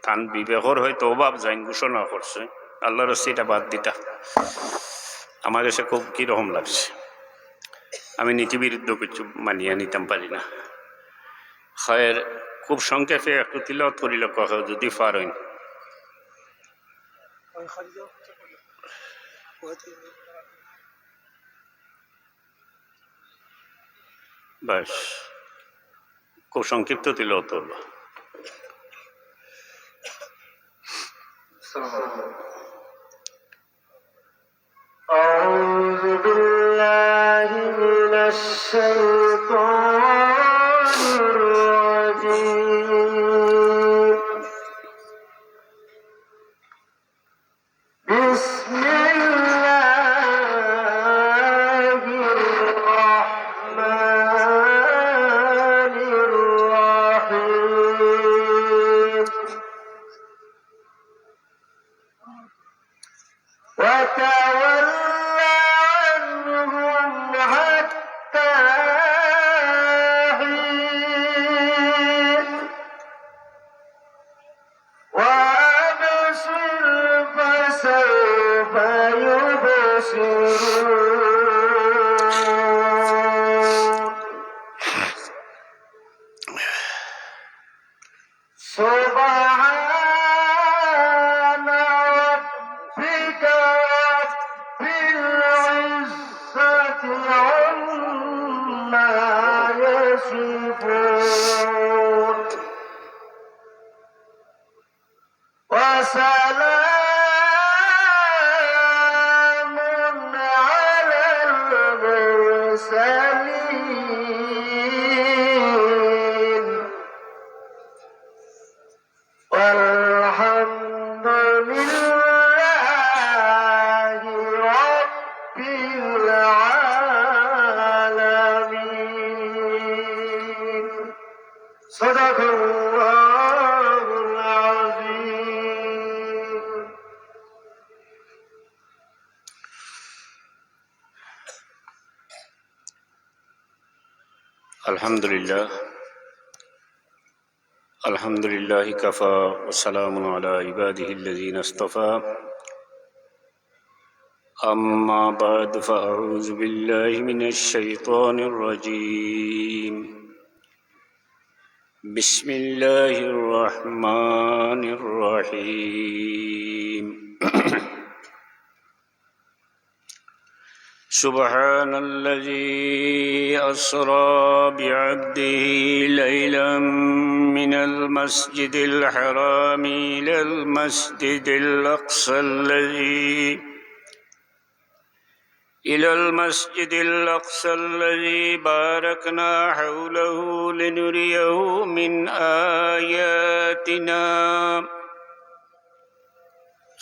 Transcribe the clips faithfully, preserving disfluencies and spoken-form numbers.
তান বিবেকর হয়তো অভাব যাইন ঘোষণা করছে, আল্লাহর ওয়াস্তে ইটা বাদ দিতা। আমার কাছে খুব কিরকম লাগছে, আমি নীতি বিরুদ্ধ কিছু মানিয়া নিতাম পারি না। খায়ের, খুব সংক্ষেপে একটু তিলাওয়াত করিল, কেউ যদি পারইন। বাস, খুব সংক্ষিপ্ত তিলাওয়াত করব। أعوذ بالله من الشيطان الرجيم. بسم الله الرحمن الرحيم. وتول عنهم حتى حين. وأبصر فسوف يبصرون. سبحان ربك رب العزة عما يصفون. وسلام على المرسلين. والحمد لله رب العالمين. صدق الله العظيم. الحمد لله. الحمد لله كفى وسلام على عباده الذين اصطفى. أما بعد، فأعوذ بالله من الشيطان الرجيم. بسم الله الرحمن الرحيم. سبحان الذي أسرى بعبده ليلا من المسجد الحرام إلى المسجد الأقصى الذي إلى المسجد الأقصى الذي باركنا حوله لنريه من آياتنا.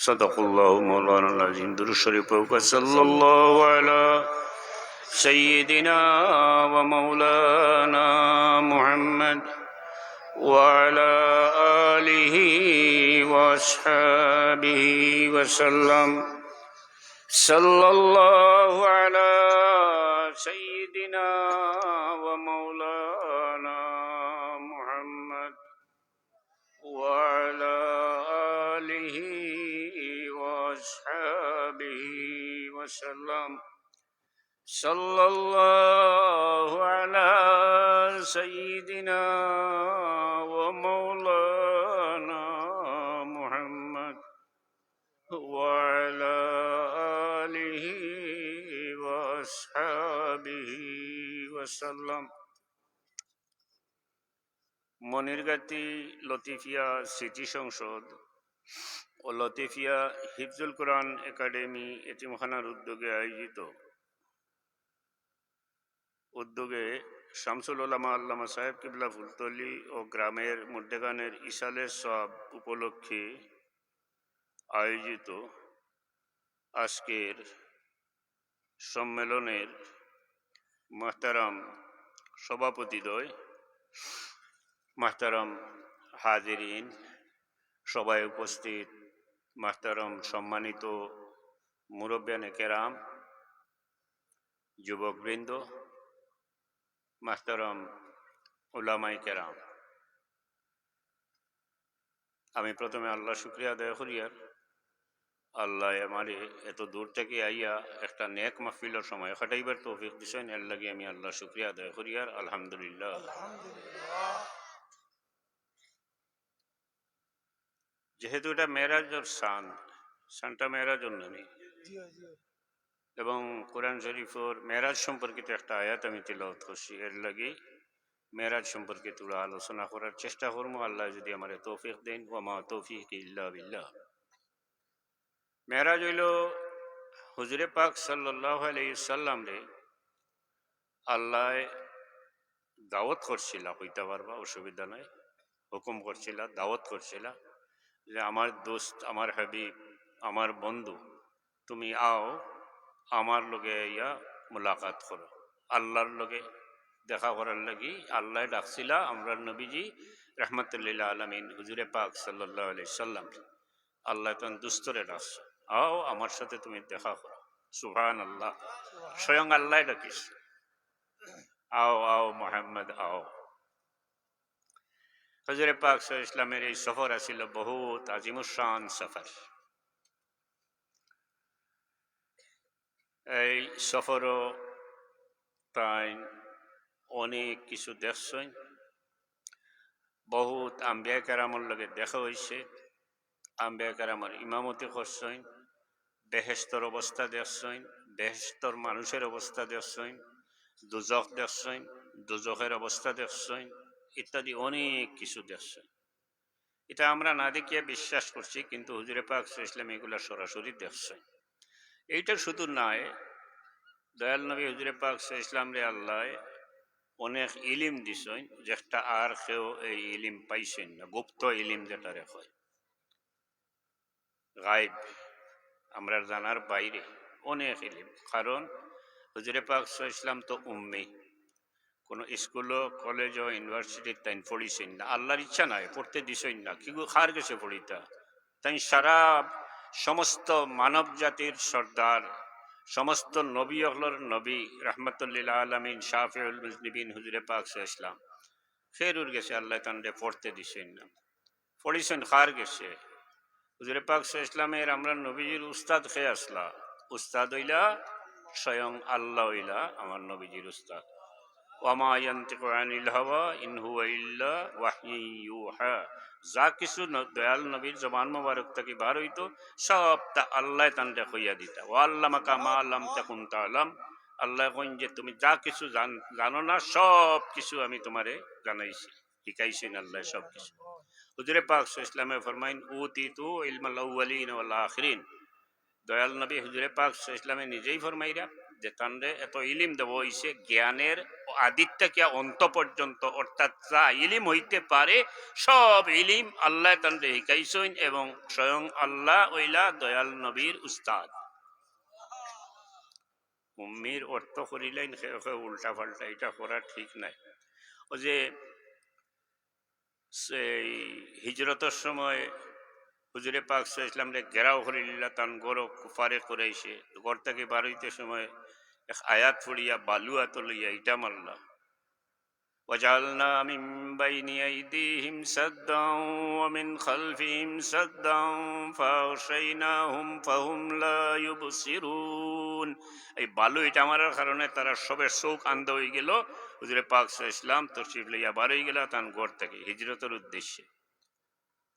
صدق الله مولانا العظيم. درود شريف পড়ুক্কা। صلى الله على سيدنا ومولانا محمد وعلى آله وأصحابه وسلم. صلى الله على سيدنا ومولانا محمد وعلى آله وأصحابه وسلم. صلى الله على سيدنا ومولانا محمد وعلى آله وأصحابه وسلم. মনিরগাতি লতিফিয়া স্মৃতি সংসদ ও লতিফিয়া হিফজুল কোরআন একাডেমি এতিমখানার উদ্যোগে আয়োজিত উদ্যোগে শামসুল উলামা আল্লামা সাহেব কিবলা ফুলতলি ও গ্রামের মুর্দেগানের ইসালে সওয়াব উপলক্ষে আয়োজিত আজকের সম্মেলনের মুহতারাম সভাপতিদ্বয়, মুহতারাম হাজিরিন, সভায় উপস্থিত মুহতারাম সম্মানিত মুরব্বিয়ানে কেরাম, যুবকবৃন্দ, মুহতারাম উলামায়ে কেরাম, আমি প্রথমে আল্লাহর শুকরিয়া আদায় করিয়ার, আল্লায় আমারে এত দূর থাকি আইয়া একটা নেক মাহফিলর সময় কাটাইবার তৌফিক দিছইন, এর লাগি আমি আল্লাহর শুকরিয়া আদায় করিয়ার, আলহামদুলিল্লাহ। আলহামদুলিল্লাহ। যেহেতু এটা মেরাজর শান, শানটা মেরাজর নামে, জি, জি। এবং কোরআন শরীফর মেরাজ সম্পর্কিত একটা আয়াত আমি তিলাওয়াত করছি, এর লাগি মেরাজ সম্পর্কে থুড়া আলোচনা করার চেষ্টা করমু, আল্লায় যদি আমারে তৌফিক দেইন। ওয়া মা তৌফিকি ইল্লা বিল্লাহ। মেরাজ অইলো হুজুরে পাক সাল্লাল্লাহু আলাইহি ওয়াসাল্লামরে আল্লায় দাওয়াত করছিলা, কইতা পারবা, অসুবিধা নাই, হুকুম করছিলা, দাওয়াত করছিলা যে, "আমার দোস্ত, আমার হাবিব, আমার বন্ধু, তুমি আও, আমার লগে আইয়া মুলাকাত করো, আল্লাহর লগে দেখা করার লাগি।" আল্লায় ডাকছিলা আমরার নবীজি রহমাতুল্লিল আলামিন হুজুরে পাক সাল্লাল্লাহু আলাইহি সাল্লাম। আল্লায় তান দুস্তরে ডাকছে, "আও, আমার সাথে তুমি দেখা করো।" সুবহানাল্লাহ। স্বয়ং আল্লায় ডাকিস, "আও, আও মোহাম্মদ, আও।" হুজুরে পাক সাল্লাল্লাহু আলাইহি ওয়াসাল্লামের এই সফর আছিল বহুত আজিমুশান সফর। এই সফরও তাইন অনেক কিছু দেখছইন, বহুত আম্বিয়া কেরামর লগে দেখা অইছে, আম্বিয়া কেরামর ইমামতি করছইন, বেহেশতর অবস্থা দেখছইন, বেহেশতর মানুষের অবস্থা দেখছইন, দুজখ দেখছইন, দুজখের অবস্থা দেখছইন, ইত্যাদি অনেক কিছু দেখছইন। এটা আমরা না দেখিয়া বিশ্বাস করছি, কিন্তু হুজুরে পাক সাল্লাল্লাহু আলাইহি ওয়াসাল্লাম এগুলা সরাসরি দেখছইন। এইটা শুধু নায়, দয়াল নবী হুজুরে পাক সাল্লাল্লাহু আলাইহি ওয়াসাল্লামরে আল্লায় অনেক ইলিম দিছইন, যেটা আর কেউ এই ইলিম পাইছইন না, গুপ্ত ইলিম যেটারে কয়, গায়েব, আমরার জানার বাইরে অনেক ইলিম। কারণ হুজুরে পাক সাল্লাল্লাহু আলাইহি ওয়াসাল্লাম তো উম্মি, কোনো স্কুলো, কলেজো, ইউনিভার্সিটিত তাইন পড়িছইন না, আল্লাহর ইচ্ছা নাই, পড়তে দিছইন না। কি গো, কার গেছে পড়িতা? তাইন সারা সমস্ত মানব জাতির সর্দার, সমস্ত নবী অকলর নবী, রাহমাতুল্লিল আলামিন, শাফিউল মুজনিবিন হুজুরে পাক সাল্লাল্লাহু আলাইহি ওয়াসাল্লাম, খেরুর গেছে আল্লায় তানরে পড়তে দিছইন না। পড়িছইন কার গেছে? হুজুরে পাক সাল্লাল্লাহু আলাইহি ওয়াসাল্লামের, আমরার নবীজির উস্তাদ কে আছলা? উস্তাদ অইলা স্বয়ং আল্লাহ, অইলা আমার নবীজির উস্তাদ। "ওয়া মা ইয়ানতিকু আনিল হাওয়া ইন হুয়া ইল্লা ওয়াহয়ুন ইউহা।" যা কিছু ন-, দয়াল নবীর জবান মোবারক থাকি বার অইতো, সবটা আল্লায় তানরে কইয়া দিতা। "ওয়া আল্লামাকা মা লাম তাকুন তা'লাম।" আল্লায় কইন যে, "তুমি যা কিছু জান-, জানো না, সব কিছু আমি তোমারে জানাইছি।" হিকাইছইন আল্লায় সব কিছু। হুজুরে পাক সাল্লাল্লাহু আলাইহি ওয়াসাল্লামে ফরমাইন, "উতিতু ইলমাল আউয়ালিন ওয়াল আখিরিন।" দয়াল নবী হুজুরে পাক সাল্লাল্লাহু আলাইহি ওয়াসাল্লামে নিজেই ফরমাইরা যে, তানরে এত ইলিম দেওয়া অইছে, জ্ঞানের আদিত থাকিয়া অন্ত পর্যন্ত, অর্থাৎ যা ইলিম অইতে পারে, সব ইলিম আল্লায় তানরে হিকাইছইন এবং স্বয়ং আল্লাহ অইলা দয়াল নবীর উস্তাদ। উম্মির অর্থ করিলাইন কেউ কেউ উল্টা পাল্টা, এটা করা ঠিক নাই। ওই যে সেই হিজরতর সময় হুজুরে পাক সাল্লাল্লাহু আলাইহি ওয়াসাল্লামরে ঘেরাও করিলিলা, তান ঘরো কুফারে কুরাইশে, ঘর থাকি বারইতে সময় এক আয়াত পড়িয়া বালু আতো লইয়া ইটা মারলা। وجعلنا من بين أيديهم سدا ومن خلفهم سدا فأغشيناهم فهم لا يبصرون। এই বালু ইটা মারার কারণে তারা সবের চোখ আন্ধা অইগেল। হুজুরে পাক সাল্লাল্লাহু আলাইহি ওয়াসাল্লাম তশরিফ লইয়া বার অইগেলা তান ঘর থাকি হিজরতর উদ্দেশ্যে।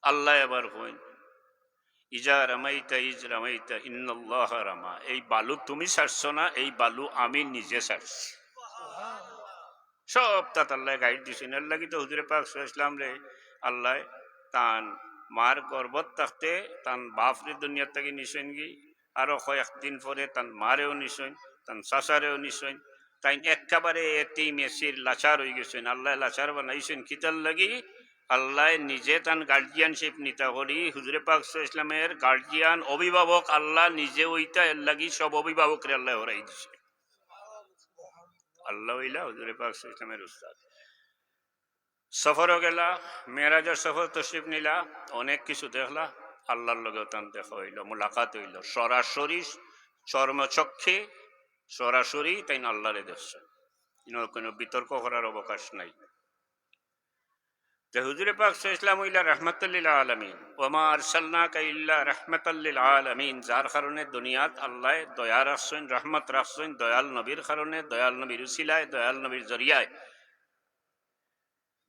আল্লায় আবার কইন, "ইজা রামাইতা ইজ রামাইতা ইন্নাল্লাহা রামা।" এই বালু তুমি ছাড়ছো না, এই বালু আমি নিজে ছাড়ছি। সবটাত আল্লায় গাইড দিছইন। এর লাগি তো হুজুরে পাক সাল্লাল্লাহু আলাইহি ওয়াসাল্লামরে আল্লায় তান মার গর্ভত থাকতে তান বাপরে দুনিয়ার থাকি নিছইনগি, আরো কয়েকদিন পরে তান মারেও নিছইন, তান চাচারেও নিছইন। তাইন একেবারে এতিম, এসির, লাচার অইগেছইন। আল্লায় লাচার বানাইছইন কিতার লাগি? আল্লায় নিজে তান গার্ডিয়ানশিপ নিতা করি, হুজুরে পাক সাল্লাল্লাহু আলাইহি ওয়াসাল্লামের গার্ডিয়ান, অভিভাবক আল্লাহ নিজে অইতা, এর লাগি সব অভিভাবকরে আল্লায় হরাই দিছে। আল্লাহ অইলা হুজুরে পাক সাল্লাল্লাহু আলাইহি ওয়াসাল্লামের উস্তাদ। সফরও গেলা, মেরাজর সফর তশরিফ নিলা, অনেক কিছু দেখলা, আল্লাহর লগেও তান দেখা অইলো, মুলাকাত অইলো, সরাসরি চর্মচক্ষে সরাসরি তাইন আল্লাহরে দেখছে। ইনো কোনো বিতর্ক করার অবকাশ নাই। যে হুজুরে পাক সাল্লাল্লাহু আলাইহি ওয়াসাল্লাম অইলা রাহমাতুল লিল আলামিন, "ওয়া মা আরসালনাকা ইল্লা রাহমাতাল লিল আলামিন", যার কারণে দুনিয়াত আল্লায় দয়া রাখছইন, রহমত রাখছইন, দয়াল নবীর কারণে, দয়াল নবীর উসিলায়, দয়াল নবীর জরিয়ায়।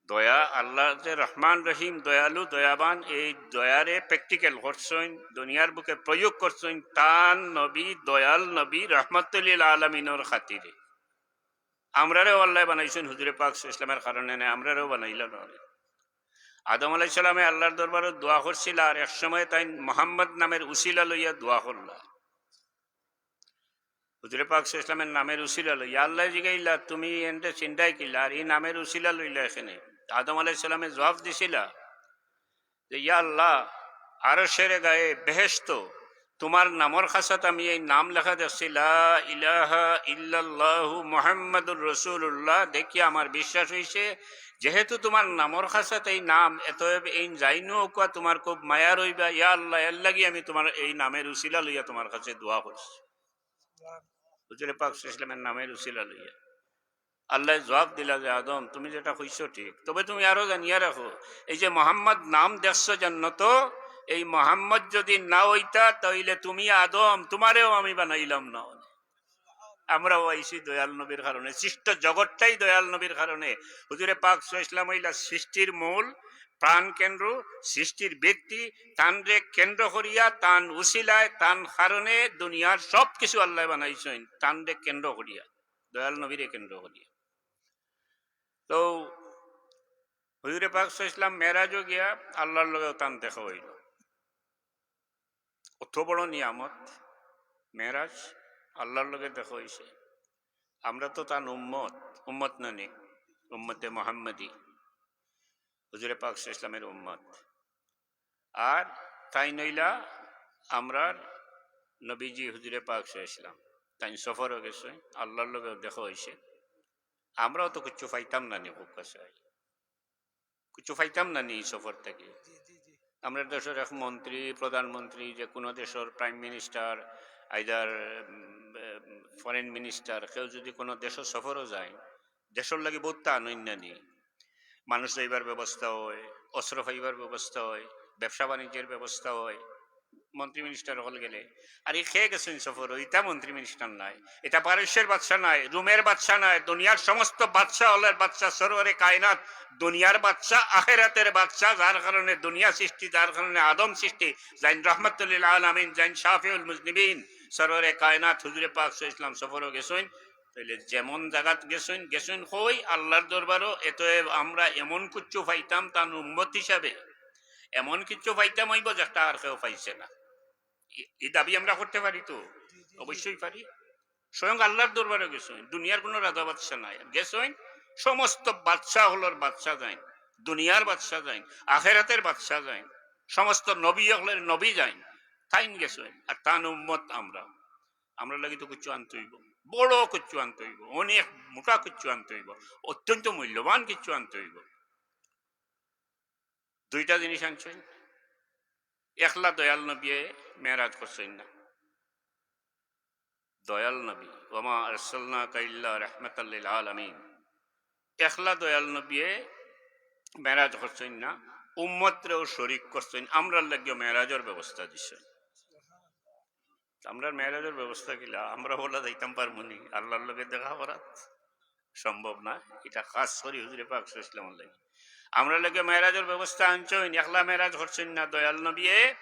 দয়া, আল্লাহ যে রহমান রহিম, দয়ালু, দয়াবান, এই দয়ারে practical করছইন, দুনিয়ার বুকে প্রয়োগ করছইন, তান নবী, দয়াল নবী, রহমাতুল লিল আলামিনর খাতিরে। আমরারেও আল্লায় বানাইছইন হুজুরে পাক সাল্লাল্লাহু আলাইহি ওয়াসাল্লামের কারণে নায়, আমরারেও বানাইলা না। আদম আলাইহিস সালামে আল্লাহর দরবারো দোয়া করছিলা, আর এক সময় তাইন মোহাম্মদ নামের উসিলা লইয়া দোয়া করলা। হুজুরে পাক সাল্লাল্লাহু আলাইহি ওয়াসাল্লামের নামের উসিলা লইয়া আল্লায় জিগাইলা, "তুমি এনরে চিনরায় কিলা, আর ই নামের উসিলা লইলা এখানে?" আদম আলাইহিস সালামে জবাব দিছিলা যে, "ইয়া আল্লাহ, আরশের গায়ে বেহেশত, তুমার নামর খাসাত আমি এই নাম লেখা দেখছি, লা ইলাহা ইল্লাল্লাহু মুহাম্মাদুর রাসূলুল্লাহ, দেখিয়া আমার বিশ্বাস অইছে, যেহেতু তুমার নামর খাসাত এই নাম, অতএব এইন যাইন অউক্কা তুমার খুব মায়ার অইবা, ইয়া আল্লাহ, এরলাগি আমি তুমার এই নামের উসিলা লইয়া তুমার কাছে দোয়া করছি।" হুজুরে পাক সাল্লাল্লাহু আলাইহি ওয়াসাল্লামের নামের উসিলা লইয়া আল্লায় জবাব দিলা যে, "আদম, তুমি যেটা কইছো ঠিক, তবে তুমি আরো জানিয়া রাখো, এই যে মোহাম্মদ নাম দেখছো জান্নাতো, এই মোহাম্মদ যদি না অইতা, তাইলে তুমি আদম, তুমারেও আমি বানাইলাম না।" আমরাও আইছি দয়াল নবীর কারণে, সৃষ্ট জগৎটাই দয়াল নবীর কারণে। হুজুরে পাক সাল্লাল্লাহু আলাইহি ওয়াসাল্লাম অইলা সৃষ্টির মূল, প্রাণ কেন্দ্র, সৃষ্টির ভিত্তি, তানরে কেন্দ্র করিয়া, তান উসিলায়, তান কারণে দুনিয়ার সব কিছু আল্লায় বানাইছইন, তানরে কেন্দ্র করিয়া, দয়াল নবীরে কেন্দ্র করিয়া। তো হুজুরে পাক সাল্লাল্লাহু আলাইহি ওয়াসাল্লাম মেরাজও গিয়া আল্লাহর লগেও তান দেখা অইলো। অত বড় নিয়ামত মেরাজ, আল্লাহর লগে দেখা অইছে। আমরা তো তান উম্মত, উম্মত নানি, উম্মতে মোহাম্মদী, হুজুরে পাক সাল্লাল্লাহু আলাইহি ওয়াসাল্লামের উম্মত। আর তাইন অইলা আমরার নবীজি হুজুরে পাক সাল্লাল্লাহু আলাইহি ওয়াসাল্লাম। তাইন সফরও গেছইন, আল্লাহর লগে দেখা অইছে। আমরাও তো কিচ্ছু পাইতাম না নি, খুব কাছে আই। কিচ্ছু পাইতাম না নি ই সফর থাকি। আমরার দেশর এক মন্ত্রী, প্রধানমন্ত্রী, যে কোনো দেশর prime minister, either, উম, foreign minister, কেউ যদি কোনো দেশর সফরও যায়, দেশর লাগি বউত তান অইন না নি। মানুষ যাইবার ব্যবস্থা অয়, অস্ত্র পাইবার ব্যবস্থা অয়, ব্যবসা বাণিজ্যের ব্যবস্থা অয়, মন্ত্রী minister অকল গেলে। আর ই কে গেছইন সফরো, ইতা মন্ত্রী minister নায়, ইতা পারস্যের বাদশা নায়, রোমের বাদশা নায়, দুনিয়ার সমস্ত বাদশা অকলর বাদশা, সরওয়ারে কায়নাত, দুনিয়ার বাদশা, আখেরাতের বাদশা, যার কারণে দুনিয়া সৃষ্টি, যার কারণে আদম সৃষ্টি, যাইন রহমাতুল লিল আলামিন, যাইন শাফিউল মুজনিবিন, সরওয়ারে কায়নাত হুজুরে পাক সাল্লাল্লাহু আলাইহি ওয়াসাল্লাম সফরো গেছইন। তাইলে যেমন জাগাত গেছইন, গেছইন কই? আল্লাহর দরবারো। অতএব আমরা এমন কিচ্ছু পাইতাম তান উম্মত হিসাবে, এমন কিচ্ছু পাইতাম অইবো যেটা আর কেউ পাইছে না। ই, ই দাবি আমরা করতে পারি তো? অবশ্যই পারি। স্বয়ং আল্লাহর দরবারো গেছইন, দুনিয়ার কোনো রাজা বাদশা নায়, গেছইন সমস্ত বাদশা অকলর বাদশা যাইন, দুনিয়ার বাদশা যাইন, আখেরাতের বাদশা যাইন, সমস্ত নবী অকলর নবী যাইন, তাইন গেছইন। আর তান উম্মত আমরা। আমরার লাগি তো কিচ্ছু আনতে অইবো, বড় কিচ্ছু আনতে অইবো, অনেক মোটা কিচ্ছু আনতে অইবো, অত্যন্ত মূল্যবান কিচ্ছু আনতে অইবো। দুইটা জিনিস আনছইন। একলা দয়াল নবিয়ে মেরাজ করছইন না। দয়াল নবী, "ওয়া মা আরসালনাকা ইল্লা রাহমাতাল লিল আলামিন।" একলা দয়াল নবিয়ে মেরাজ করছইন না, উম্মতরেও শরিক করছইন, আমরার লাগিও মেরাজর ব্যবস্থা দিছইন। আমরার মেরাজর ব্যবস্থা কিলা? আমরা অলা যাইতাম পারমু নি? আল্লাহর লগে দেখা করাত সম্ভব না। ইটা খাস করি হুজুরে পাক সাল্লাল্লাহু আলাইহি ওয়াসাল্লামর লাগি। আমরার লাগি মেরাজর ব্যবস্থা আনছইন, একলা মেরাজ করছইন না দয়াল নবিয়ে।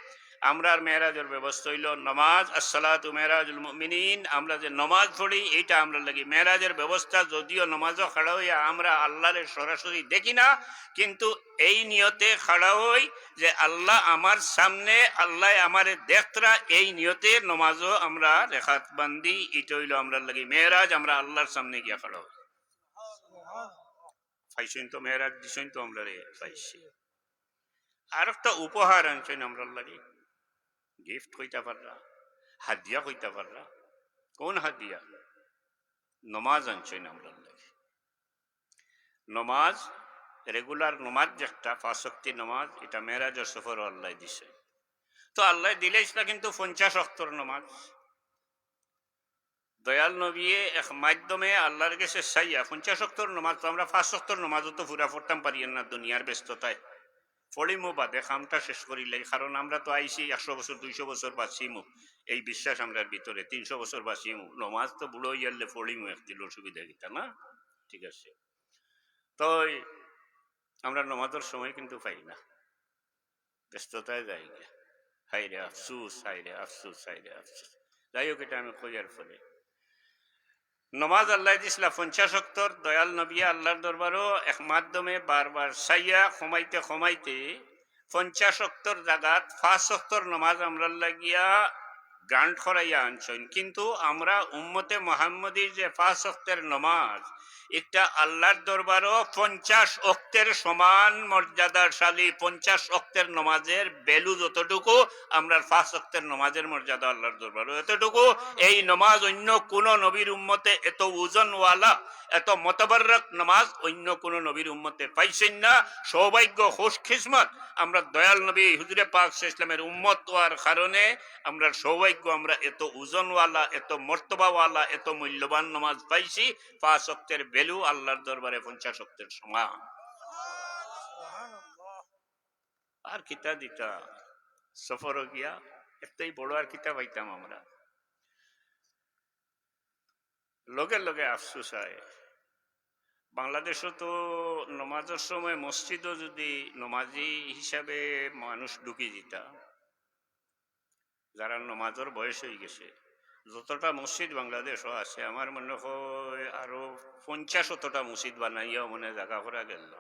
আমরার মেরাজর ব্যবস্থা অইলো নমাজ, আসসালাতু মেরাজুল মুমিনিন। আমরা যে নমাজ পড়ি, ইটা আমরার লাগি মেরাজর ব্যবস্থা। যদিও নমাজো খাড়া অইয়া আমরা আল্লাহরে সরাসরি দেখি না, কিন্তু এই নিয়তে খাড়া অই যে আল্লাহ আমার সামনে, আল্লায় আমারে দেখতরা, এই নিয়তে নমাজো আমরা রেকাত বান্ধি। ইটা অইলো আমরার লাগি মেরাজ, আমরা আল্লাহর সামনে গিয়া খাড়া অই। পাইছইন তো মেরাজ, দিছইন তো আমরারে, পাইছি। আরোকটা উপহার আনছইন আমরার লাগি, gift কইতা পাররা, হাদিয়া কইতা পাররা। কোন হাদিয়া? নমাজ আনছইন আমরার লাগি। নমাজ, regular নমাজ যেটা, পাঁচ ওয়াক্তি নমাজ, ইটা মেরাজর সফরো আল্লায় দিছইন। তো আল্লায় দিলে ইসলা কিন্তু পঞ্চাশ ওয়াক্তর নমাজ। দয়াল নবীয়ে এক মাধ্যমে আল্লাহর গেছে চাইয়া, পঞ্চাশ ওয়াক্তর নমাজ তো আমরা পাঁচ ওয়াক্তর নমাজও তো পুরা পড়তাম পারিয়ার না দুনিয়ার ব্যস্ততায়। পড়িমু বাদে, কামটা শেষ করিলাই, কারণ আমরা তো আইছি একশো বছর, দুইশো বছর বাঁচিমু, এই বিশ্বাস আমরার ভিতরে, তিনশো বছর বাঁচিমু, নমাজ তো বুড়া অইয়ারলে পড়িমু, একদিন অসুবিধা কিতা না? ঠিক আছে, তো আমরা নমাজর সময় কিন্তু পাই না, ব্যস্ততায় যাই গিয়া। হায় রে আফসুস, হায় রে আফসুস, হায় রে আফসুস। যাই হোক, এটা আমি কইয়ার পরে, নমাজ আল্লায় দিছলা পঞ্চাশ ওয়াক্তর, দয়াল নবীয়ে আল্লাহর দরবারও এক মাধ্যমে বারবার চাইয়া কমাইতে কমাইতে পঞ্চাশ ওয়াক্তর জাগাত পাঁচ ওয়াক্তর নমাজ আমরার লাগিয়া grant করাইয়া আনছইন। কিন্তু আমরা উম্মতে মুহাম্মদীর যে পাঁচ ওয়াক্তের নমাজ, একটা আল্লাহর দরবারও পঞ্চাশ ওয়াক্তের সমান মর্যাদাশালী, পঞ্চাশ ওয়াক্তের নমাজের value যতটুকু, আমরার পাঁচ ওয়াক্তের নমাজের মর্যাদা আল্লাহর দরবারও এতটুকু। এই নমাজ অন্য কোনো নবীর উম্মতে এত ওজনওয়ালা, এত মোতাবাররক নমাজ অন্য কোনো নবীর উম্মতে পাইছইন না। সৌভাগ্য, খুশকিসমত, আমরা দয়াল নবী হুজুরে পাক সাল্লাল্লাহু আলাইহি ওয়াসাল্লামের উম্মত হওয়ার কারণে আমরার সৌভাগ্য, আমরা এত ওজনওয়ালা, এত মর্তবাওয়ালা, এত মূল্যবান নমাজ পাইছি। পাঁচ ওয়াক্তের value আল্লাহর দরবারে পঞ্চাশ ওয়াক্তের সমান। আর কিতা দিতা, সফরও গিয়া এরতাই বড় আর কিতা পাইতাম আমরা? লগে লগে আফসোস হয়, বাংলাদেশও তো নমাজর সময় মসজিদও যদি নমাজি হিসাবে মানুষ ঢুকি দিতা, যারা নমাজর বয়স অই গেছে, যতটা মসজিদ বাংলাদেশও আছে, আমার মনে হয় আরো পঞ্চাশ অতটা মসজিদ বানাইয়াও মনে হয় জাগা করা গেল।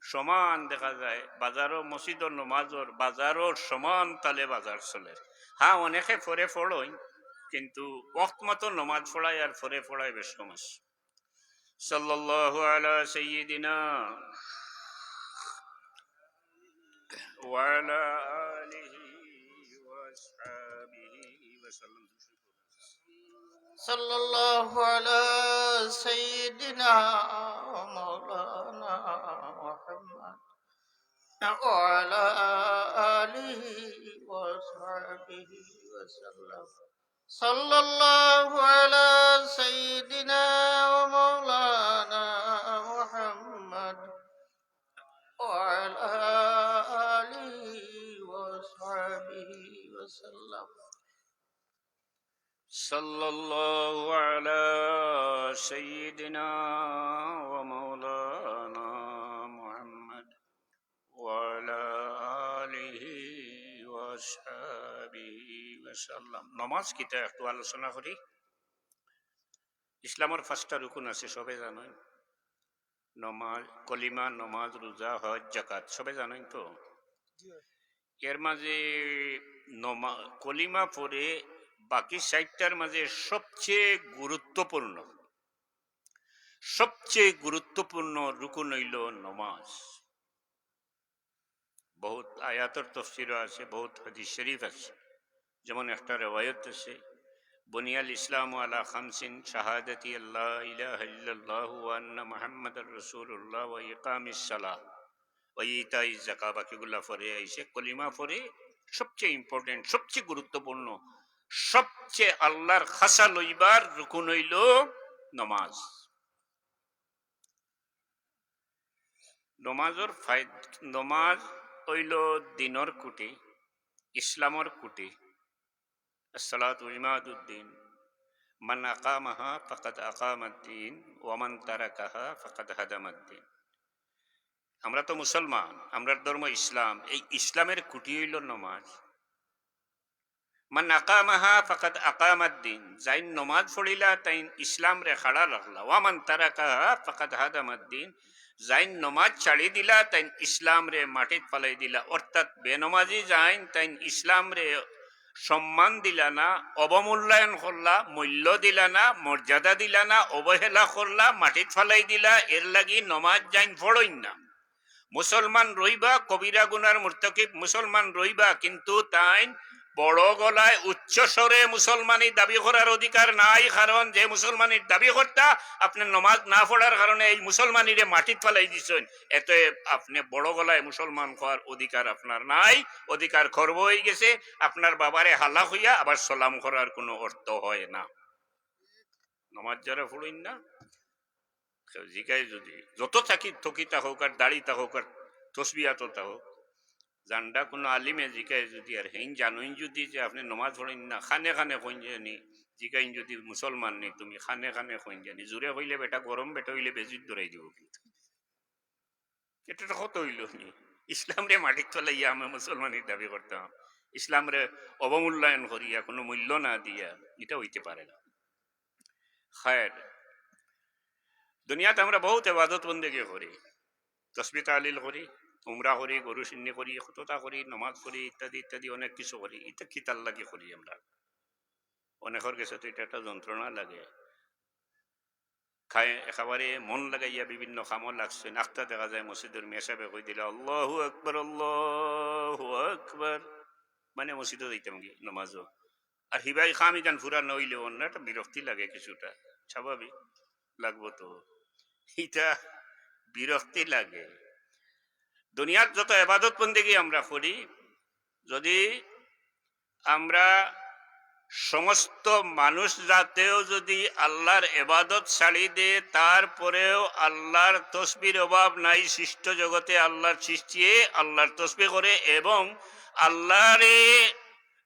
সমান দেখা যায় বাজারও, মসজিদর নমাজর বাজারর সমান তালে বাজার চলের। হ্যাঁ, অনেকে পরে পড়ইন, কিন্তু ওয়াক্ত মতো নমাজ পড়ায় আর পরে পড়ায় বেশ সমস্যা। সাল্লাল্লাহু আলা সাইয়্যিদিনা ওয়া আলা আলিহি ওয়া আসহাবিহি ওয়া সাল্লাম। صلى الله على سيدنا ومولانا محمد وعلى آله وصحبه وسلم. صلى الله على سيدنا ومولانا محمد وعلى آله وصحبه وسلم. صلى الله على سيدنا ومولانا محمد وعلى آله وأصحابه وسلم. নমাজ কিতা একটু আলোচনা করি। ইসলামর পাঁচটা রুকুন আছে, সবে জানইন। নমাজ, কলিমা, নমাজ, রোজা, হজ, জাকাত, সবে জানইন তো? এর মাঝে নমা-, কলিমা পরে বাকি চাইরটার মাঝে সবচেয়ে গুরুত্বপূর্ণ, সবচেয়ে গুরুত্বপূর্ণ রুকুন অইলো নমাজ। বহুত আয়াতর তফসিরও আছে, বহুত হাদিস শরীফ আছে। যেমন একটা রেওয়ায়ত আছে, "বুনিয়াল ইসলামু আলা খামসিন, শাহাদাতি আল্লা ইলাহা ইল্লাল্লাহু ওয়া আন্না মুহাম্মাদার রাসূলুল্লাহ ওয়া ইকামিস সালাহ ওয়া ইতাইজ যাকাত", বাকিগুলা পরে আইছে। কলিমা পরে সবচেয়ে important, সবচেয়ে গুরুত্বপূর্ণ, সবচেয়ে আল্লাহর খাছা লইবার রুকুন অইলো নমাজ। নমাজর ফায়দ-, নমাজ অইলো দ্বীনর খুঁটি, ইসলামর খুঁটি। الصلاة عماد الدين، من أقامها فقد أقام الدين، ومن تركها فقد هدم الدين। আমরা তো মুসলমান, আমরার ধর্ম ইসলাম, এই ইসলামের খুঁটি অইলো নমাজ। من أقامها فقد أقام الدين, যাইন নমাজ পড়িলা তাইন ইসলামরে খাড়া রাখলা। ومن تركها فقد هدم الدين, যাইন নমাজ ছাড়ি দিলা তাইন ইসলামরে মাটিত ফালাই দিলা। অর্থাৎ বেনমাজি যাইন তাইন ইসলামরে সম্মান দিলা না, অবমূল্যায়ন করলা, মূল্য দিলা না, মর্যাদা দিলা না, অবহেলা করলা, মাটিত ফালাই দিলা। এর লাগি নমাজ যাইন পড়ইন না। মুসলমান রইবা, কবিরা গুনার মুর্তাকিব মুসলমান রইবা, কিন্তু তাইন বড় গলায় উচ্চ স্বরে মুসলমানি দাবি করার অধিকার নাই। কারণ যে মুসলমানির দাবি করতা, আপনে নমাজ না পড়ার কারণে এই মুসলমানিরে মাটিত ফালাই দিছইন। এতে আপনে বড় গলায় মুসলমান কওয়ার অধিকার আপনার নাই। অধিকার খর্ব অই গেছে। আপনার বাবারে হালা কইয়া আবার সালাম করার কোনো অর্থ হয় না। নমাজ যারা পড়ইন না, কেউ জিকায় যুদি, যত থাকি, থকিতা হউক আর দাড়িতা হউক আর তসবিহাততা হউক, জানডা কুনু আলিমে জিকায় যুদি আর হেইন জানইন যুদি যে আপনে নমাজ পড়ইন না, কানে কানে কইন জানি, জিকাইন যুদি মুসলমান নি তুমি, কানে কানে কইন জানি, জুরে কইলে বেটা গরম বেটা অইলে বেজিত ধরাই দিবো কিন্তু। ইটা তো কত অইলো নি? ইসলামরে মাটিত ফালাইয়া আমরা মুসলমানির দাবি করতাম, ইসলামরে অবমূল্যায়ন করিয়া কুনু মূল্য না দিয়া, ইটা অইতে পারে না। খায়ের, দুনিয়াত আমরা বউত ইবাদত বন্দেগি করি, তসবি তাহলিল করি, উমরা করি, গরু শিন্নি করি, কততা করি, নমাজ করি, ইত্যাদি ইত্যাদি অনেক কিছু করি। ইতা কিতার লাগি করি আমরা? অনেকর গেছে তো ইটা একটা যন্ত্রণা লাগে। খায় একেবারে মন লাগাইয়া বিভিন্ন কামো লাগছইন। আখতা দেখা যায় মসজিদর মেসাবে কই দিলে, "আল্লাহু আকবার, আল্লাহু আকবার।" মানে মসজিদো যাইতাম কি নমাজো। আর হিবাই কাম ইখান পুরা না অইলে অন্য একটা বিরক্তি লাগে কিছুটা। স্বাভাবিক লাগবো তো। ইটা বিরক্তি লাগে। দুনিয়াত যত ইবাদত বন্দেগি আমরা করি, যুদি আমরা সমস্ত মানুষ জাতেও যুদি আল্লাহর ইবাদত ছাড়ি দে, তারপরেও আল্লাহর তসবির অভাব নাই। সৃষ্ট জগতে আল্লাহর সৃষ্টিয়ে আল্লাহর তসবি করে এবং আল্লাহরে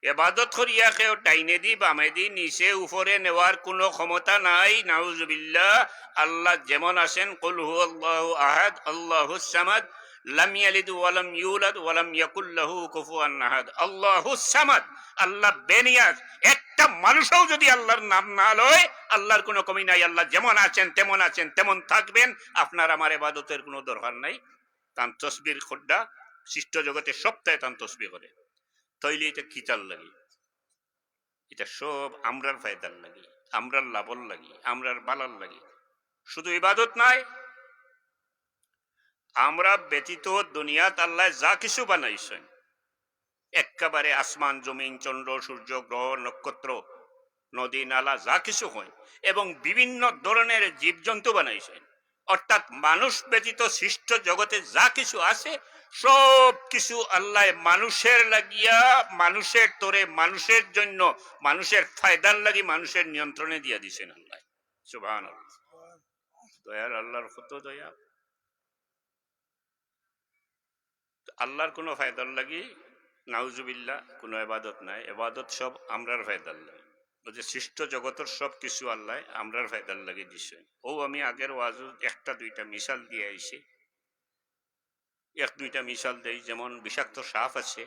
ইবাদত করিয়া কেউ ডাইনেদি, বামেদি, নিচে, উপরে নেওয়ার কুনু ক্ষমতা নাই। নাউজুবিল্লাহ। আল্লাহ যেমন আছেন, কুল হুয়াল্লাহু আহাদ, আল্লাহুস সামাদ, লাম ইয়ালিদ ওয়া লাম ইউলাদ ওয়া লাম ইয়াকুল লাহু কুফুয়ান আহাদ। আল্লাহুস সামাদ, আল্লাহ বেনিয়াজ। একটা মানুষও যুদি আল্লাহর নাম না লয়, আল্লাহর কুনু কমি নাই। আল্লাহ যেমন আছেন, তেমন আছেন, তেমন থাকবেন। আপনার আমার ইবাদতের কুনু দরকার নাই। তান তসবির খুড্ডা, সৃষ্ট জগতে সবতায় তান তসবি করে। তাইলে ইটা কিতার লাগি? ইটা সব আমরার ফায়দার লাগি, আমরার লাভর লাগি, আমরার বালার লাগি। শুধু ইবাদত নায়, আমরা ব্যতীত দুনিয়াত আল্লায় যা কিছু বানাইছইন, একেবারে আসমান, জমিন, চন্দ্র, সূর্য, গ্রহ, নক্ষত্র, নদী, নালা যা কিছু হয় এবং বিভিন্ন ধরনের জীবজন্তু বানাইছইন, অর্থাৎ মানুষ ব্যতীত সৃষ্ট জগতে যা কিছু আছে, সব কিছু আল্লায় মানুষের লাগিয়া, মানুষের তরে, মানুষের জন্য, মানুষের ফায়দার লাগি, মানুষের নিয়ন্ত্রণে দিয়া দিছেন আল্লায়। সুবহানাল্লাহ। দয়াল আল্লাহর কত দয়া। তো আল্লাহর কুনু ফায়দার লাগি, নাউজুবিল্লাহ, কুনু ইবাদত নাই। ইবাদত সব আমরার ফায়দার লাগি। ওই যে সৃষ্ট জগতর সব কিছু আল্লায় আমরার ফায়দার লাগি দিছে। ও আমি আগের ওয়াজো একটা দুইটা মিসাল দিয়া আইছি, এক দুইটা মিসাল দেই। যেমন বিষাক্ত সাপ আছে,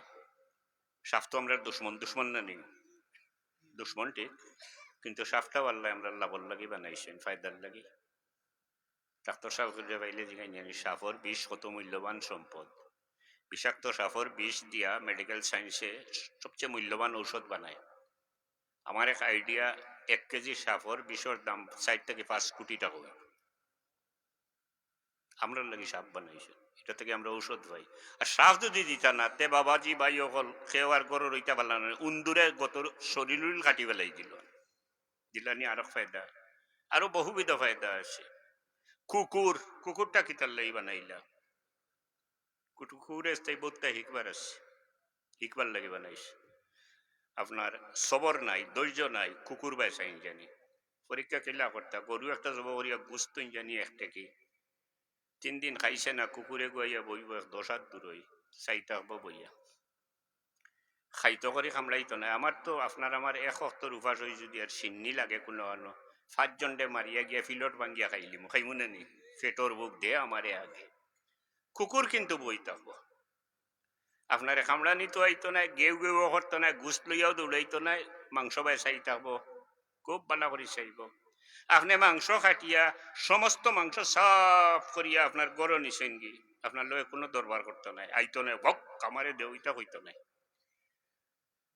সাপ তো আমরার দুশমন, দুশমন না নি? দুশমন ঠিক, কিন্তু সাপটাও আল্লায় আমরার লাভর লাগি বানাইছেন, ফায়দার লাগি। ডাক্তার সাব কইরা পাইলে জিগাইন জানি, সাপর বিষ কত মূল্যবান সম্পদ। বিষাক্ত সাপর বিষ দিয়া মেডিকেল সায়েন্সে সবচেয়ে মূল্যবান ঔষধ বানায়। আমার এক আইডিয়া, এক কেজি সাপর বিষর দাম চাইর থাকি পাঁচ কোটি টাকা অইবো। আমরার লাগি সাপ বানাইছে, ইটা থাকি আমরা ঔষধ পাই। আর সাপ যুদি দিতা না, তে বাবাজি ভাই অকল, কেউ আর ঘরো রইতা পারলা না, উন্দুরে গতর শরীর উরিল কাটি ফালাই দিল। দিলানি আরো ফায়দা, আরো বহুবিধ ফায়দা আছে। কুকুর, কুকুরটা কিতার লাগি বানাইলা? কুকুরে তাই বউতটা হিকবার আছে, হিকবার লাগি বানাইছে। আপনার সবর নাই, ধৈর্য নাই, কুকুর বায় চাইন জানি। পরীক্ষা কিলা করতা, গরু একটা জব করিয়া গুস্ত জানি একটা কি তিন দিন খাইছে না, কুকুরে গুয়াইয়া বইব এক দশ হাত দূরই, চাইতা হবো বইয়া। খাইতো করি কামড়াইতো নায়। আমার তো আপনার আমার এক অক্তর উপাস অই যুদি আর শিন্নি লাগে কুনু আনো, পাঁচজনরে মারিয়া গিয়া ফিলট ভাঙ্গিয়া খাইলিমু, খাইমু না নি? পেটর ভুক দে আমারে আগে। কুকুর কিন্তু বই থাকবো, আপনারে কামড়ানিতো আইতো নায়, গেউ গেউ করতো নায়, গুস্ত লইয়াও দৌড়াইতো নায়, মাংস বায় চাই থাকবো, খুব ভালা করি চাইবো। আপনে মাংস কাটিয়া সমস্ত মাংস সাফ করিয়া আপনার ঘরো নিছইনগি, আপনার লগে কুনু দরবার করতো নায়, আইতো নায়, ভক আমারে দেও, ইটা কইতো নায়।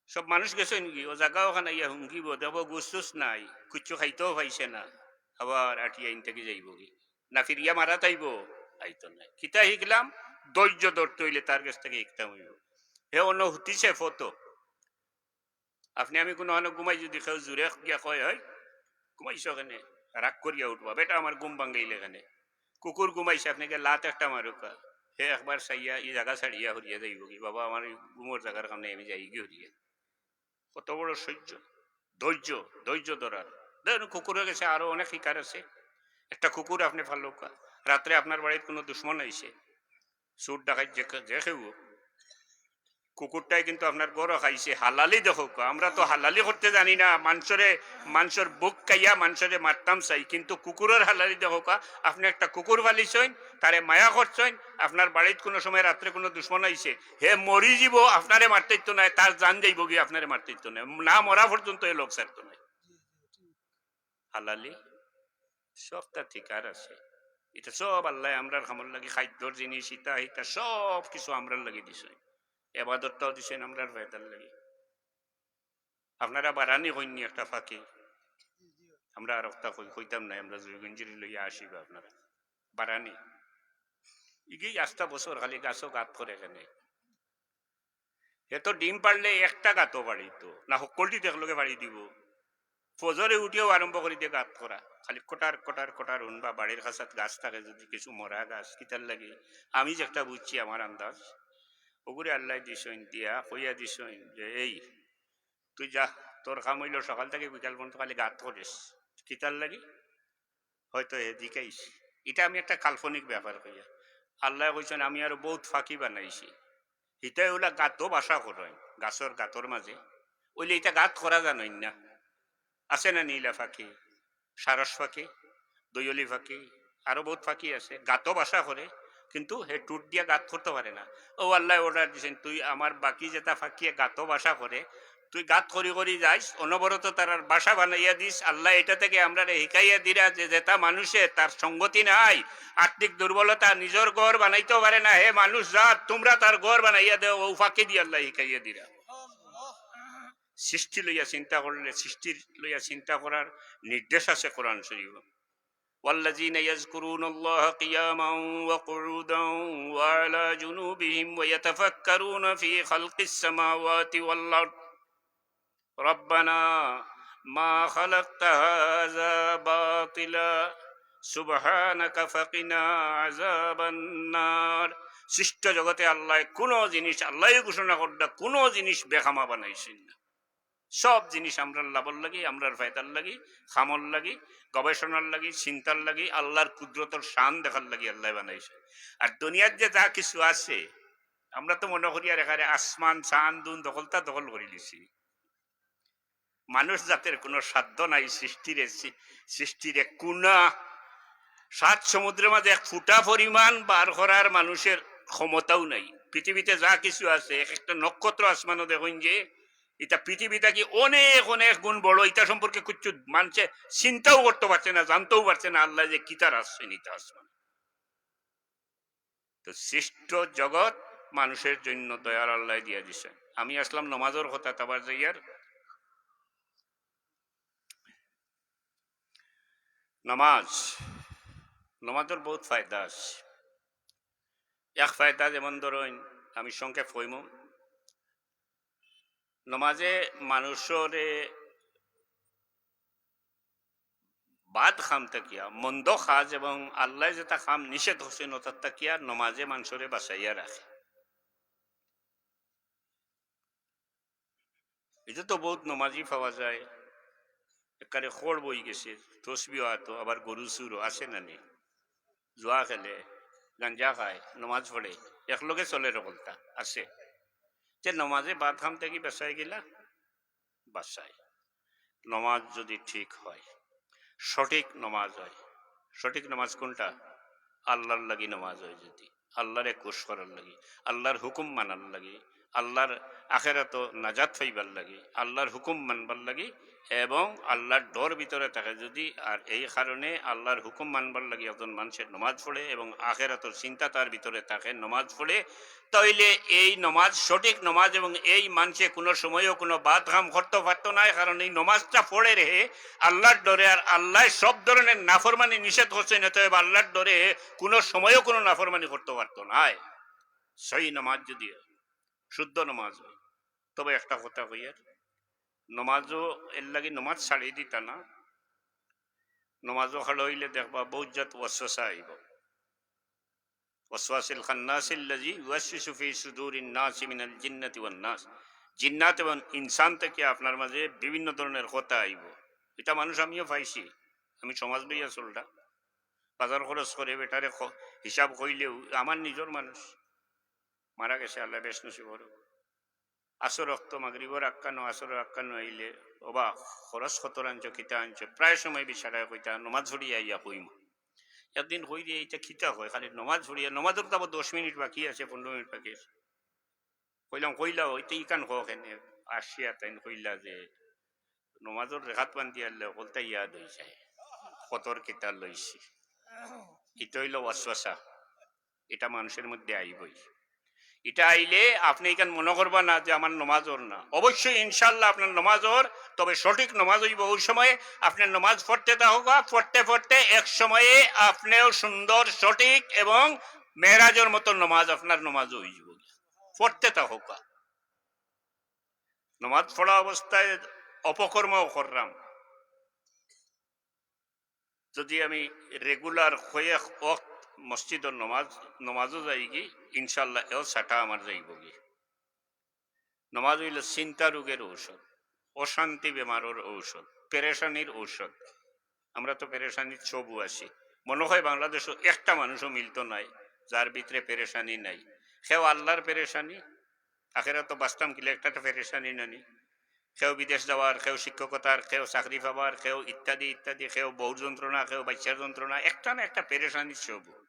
সব মানুষ গেছইনগি, ও জাগা অখান আইয়া হুঙ্গিবো, দেখবো গুস টুস নাই, কিচ্ছু খাইতেও পাইছে না, আবার আটিয়া ইন থাকি যাইবোগি, না ফিরিয়া মারা তাইবো, আইতো নায়। কিতা হিকলাম? ধৈর্য ধরতে অইলে তার গেছ থাকি হিকতাম অইবো। হে অনো হুতিছে ফতো, আপনে আমি কুনু অনো ঘুমাই যুদি কেউ জুরে গিয়া কয়, "অই, ঘুমাইছো কেনে?" রাগ করিয়া উঠবা, "বেটা আমার ঘুম ভাঙ্গাইলে কেনে?" কুকুর ঘুমাইছে, আপনে গিয়া লাত একটা মারুকা, হে একবার চাইয়া ই জাগা ছাড়িয়া হরিয়া যাইবোগি, "বাবা, আমার ই ঘুমর জাগার কামে আমি যাইগি হরিয়া।" কত বড় সহ্য, ধৈর্য, ধৈর্য ধরার। দেখইন, কুকুরর গেছে আরো অনেক শিকার আছে। একটা কুকুর আপনে পালউক্কা, রাত্রে আপনার বাড়িত কুনু দুশমন আইছে, চুর ডাকাইত যে কে-, যে কেউ হোক, কুকুরটায় কিন্তু আপনার ঘরো খাইছে, হালালি দেখউক্কা। আমরা তো হালালি করতে জানি না, মানষরে, মানষর বুক খাইয়া মানষরে মারতাম চাই, কিন্তু কুকুরর হালালি দেখউক্কা। আপনে একটা কুকুর পালিছইন, তারে মায়া করছইন, আপনার বাড়িত কুনু সময় রাত্রে কুনু দুশমন আইছে, হে মরি যিবো, আপনারে মারতে ইতো নায়, তার জান যাইবোগি, আপনারে মারতে ইতো নায়, না মরা পর্যন্ত এ লোক ছাড়তো নায়। হালালি, সবটা ঠিকার আছে। ইটা সব আল্লায় আমরার কামর লাগি, খাদ্যর জিনিস, ইটা, ইটা সব কিছু আমরার লাগি দিছইন। এবাদতটাও দিছইন আমরার ফায়দার লাগি। আপনারা বারানি কইননি একটা ফাকি? আমরা আর একটা কই-, কইতাম নায়, আমরা জুড়িগঞ্জিরি লইয়া আসিবা আপনারা। বারানি। ইগেই আস্তা বছর খালি গাছো গাত করে কেনে। হে তো ডিম পারলে একটা গাতো পারিতো না, হক্কলটি একলগে পারি দিবো। ফজরে উঠিয়াউ আরম্ভ করি দে গাত করা, খালি কটার কটার কটার হুনবা। বাড়ির কাছাত গাছ থাকে যুদি, কিছু মরা গাছ, কিতার লাগি? আমি যেটা বুঝছি, আমার আন্দাজ, ওগুরে আল্লায় দিছইন দিয়া, কইয়া দিছইন যে, "এই, তুই যা, তোর কাম অইলো সকাল থাকি বিকাল পর্যন্ত খালি গাত করিস।" কিতার লাগি? হয়তো হে জিকাইছে। ইটা আমি একটা কাল্পনিক ব্যাপার কইয়ার। আল্লায় কইছইন, "আমি আরো বউত ফাকি বানাইছি।" হিতায় অউলা গাতো বাসা করইন, গাছর গাতর মাঝে। অইলে ইতা গাত করা জানইন না? আছে না নি ইলা ফাকি? সারস ফাকি, দৈয়লি ফাকি, আরো বউত ফাকি আছে, গাতো বাসা করে, কিন্তু হে টুট দিয়া গাত করতো পারে না। অউ আল্লায় order দিছইন, "তুই আমার বাকি যেতা ফাকিয়ে গাতো বাসা করে, তুই গাত করি করি যাইস, অনবরত তারার বাসা বানাইয়া দিস।" আল্লায় ইটা থাকি আমরারে হিকাইয়া দিরা যে যেতা মানুষে তার সঙ্গতি নাই, আর্থিক দুর্বলতা, নিজর ঘর বানাইতো পারে না, হে মানুষ জাত, তুমরা তার ঘর বানাইয়া দেও, অউ ফাকি দি আল্লায় হিকাইয়া দিরা। সৃষ্টি লইয়া চিন্তা করলে, সৃষ্টির লইয়া চিন্তা করার নির্দেশ আছে কোরআন শরীফো। والذين يذكرون الله قياما وقعودا وعلى جنوبهم ويتفكرون في خلق السماوات والأرض ربنا ما خلقت هذا باطلا سبحانك فقنا عذاب النار। সৃষ্ট জগতে আল্লায় কুনু জিনিস, আল্লায় ঘোষণা কররা, কুনু জিনিস বেখামা বানাইছইন না। সব জিনিস আমরার লাভর লাগি, আমরার ফায়দার লাগি, কামর লাগি, গবেষণার লাগি, চিন্তার লাগি, আল্লার কুদরতর শান দেখার লাগি আল্লায় বানাইছইন। আর দুনিয়াত যে যা কিছু আছে, আমরা তো মনো করি আর এখানে আসমান, চান, দুন দখলতা দখল করি লিছি। মানুষ জাতের কুনু সাধ্য নাই সৃষ্টিরে, সৃ-, সৃষ্টিরে কুনা সাত সমুদ্রর মাঝে এক ফুটা পরিমাণ বার করার মানুষের ক্ষমতাও নাই। পৃথিবীতে যা কিছু আছে, এক একটা নক্ষত্র আসমানো দেখইন যে, ইটা পৃথিবী থাকি অনেক অনেক গুণ বড়, ইটা সম্পর্কে কিচ্ছু মানষে চিন্তাও করতো পারছে না, জানতেও পারছে না আল্লায় যে কিতা রাখছইন ইতা আসমান। তো সৃষ্ট জগৎ মানুষের জন্য দয়াল আল্লায় দিয়া দিছইন। আমি আসলাম নমাজর কথাত, আবার যাইয়ার নমাজ, নমাজর বউত ফায়দা আছে। এক ফায়দা যেমন ধরইন, আমি সংক্ষেপ কইমু, নমাজে মানুষরে বাদ কাম থাকিয়া, মন্দ কাজ এবং আল্লায় যেতা কাম নিষেধ করছইন অতার থাকিয়া নমাজে মানষরে বাঁচাইয়া রাখে। ইতা তো বউত নমাজি পাওয়া যায়, একবারে খড় বই গেছে, তসবিও আতো, আবার গরু চুরও আছে না নি? জুয়া খেলে, গাঞ্জা খায়, নমাজ পড়ে, একলগে চলের হকলতা আছে। তে নমাজে বাদ কাম থাকি বাঁচায় কিলা? বাঁচায়। নমাজ যুদি ঠিক হয়, সঠিক নমাজ হয়, সঠিক নমাজ কুনটা? আল্লার লাগি নমাজ হয় যুদি, আল্লারে খুশ করার লাগি, আল্লার হুকুম মানার লাগি, আল্লার আখেরাতো নাজাত পাইবার লাগি, আল্লার হুকুম মানবার লাগি এবং আল্লার ডর ভিতরে থাকে যুদি, আর এই কারণে আল্লার হুকুম মানবার লাগি একজন মানষে নমাজ পড়ে এবং আখেরাতর চিন্তা তার ভিতরে থাকে, নমাজ পড়ে, তাইলে এই নমাজ সঠিক নমাজ এবং এই মানষে কুনু সময়ও কুনু বাদ কাম করতো পারতো নায়, কারণ এই নমাজটা পড়ের হে আল্লার ডরে, আর আল্লায় সব ধরনের নাফরমানি নিষেধ করছইন, অতএব আল্লার ডরে হে কুনু সময়ও কুনু নাফরমানি করতো পারতো নায়। সহি নমাজ যুদি হয়, শুদ্ধ নমাজ হয়। তবে একটা কথা কইয়ার, নমাজও এর লাগি নমাজ ছাড়ি দিতা না, নমাজও খাড়া অইলে দেখবা বউত জাত ওয়াসওয়াসা আইবো। ওয়াসওয়াসিল খান্নাসিল্লাযী ইউওয়াসওয়িসু ফী সুদূরিন নাসি মিনাল জিন্নাতি ওয়ান নাস। জিন্নাত এবং ইনসান থাকি আপনার মাঝে বিভিন্ন ধরনের কথা আইবো। ইতা মানুষ আমিও পাইছি। আমি সমাজ লইয়া চলরা, বাজার খরচ করে বেটারে খ-, হিসাব কইলেও আমার নিজর মানুষ মারা গেছে, আল্লায় বেহেস্ত নসিব করুক। আসর অক্ত মাগরিবর আক্কানো, আসরর আক্কানো আইলে, "ওবা, খরচ কত আনছো, কিতা আনছো?" প্রায় সময় বেচারায় কইতা, "নমাজ পড়িয়া আইয়া কইমু।" একদিন কইরে, "ইটা কিতা কয়, খালি নমাজ পড়িয়া, নমাজর তো আবার দশ মিনিট বাকি আছে, পনেরো মিনিট বাকি আছে।" কইলাম, "কইলা, ওই তো ইখান কও কেনে?" আসিয়া তাইন কইলা যে, "নমাজর রেখাত বান্ধিয়া আনলে হকলতা ইয়াদ অইযায়, কতর কিতা লইছি।" ইটা অইলো ওয়াসওয়াসা, ইটা মানুষর মধ্যে আইবই। ইটা আইলে আপনে ইখান মনো করবা না যে আমার নমাজ অর না। অবশ্যই ইনশাআল্লাহ আপনার নমাজ অর, তবে সঠিক নমাজ অইবো। ওই সময়ে আপনে নমাজ পড়তে থাকউক্কা, পড়তে পড়তে এক সময়ে আপনেও সুন্দর, সঠিক এবং মেরাজর মতো নমাজ আপনার নমাজ অইযিবো। পড়তে থাকউক্কা। নমাজ পড়া অবস্থায় অপকর্মও করলাম। যদি আমি regular কয়েক ওয়াক্ত মসজিদর নমাজ, নমাজও যাইগি, ইনশাআল্লাহ এও ছাটা আমার যাইবোগি। নমাজ অইলো চিন্তা রোগের ঔষধ, অশান্তি বেমারর ঔষধ, পেরেশানির ঔষধ। আমরা তো পেরেশানিত সবু আছি। মনো কয় বাংলাদেশো একটা মানুষও মিলতো নায় যার ভিতরে পেরেশানি নাই। কেউ আল্লার পেরেশানি, আখেরাতো বাঁচতাম কিলা, একটা তো পেরেশানি নানি। কেউ বিদেশ যাওয়ার, কেউ শিক্ষকতার, কেউ চাকরি পাবার, কেউ ইত্যাদি ইত্যাদি, কেউ বউর যন্ত্রণা, কেউ বাইচ্চার যন্ত্রণা, একটা না একটা পেরেশানি সবু।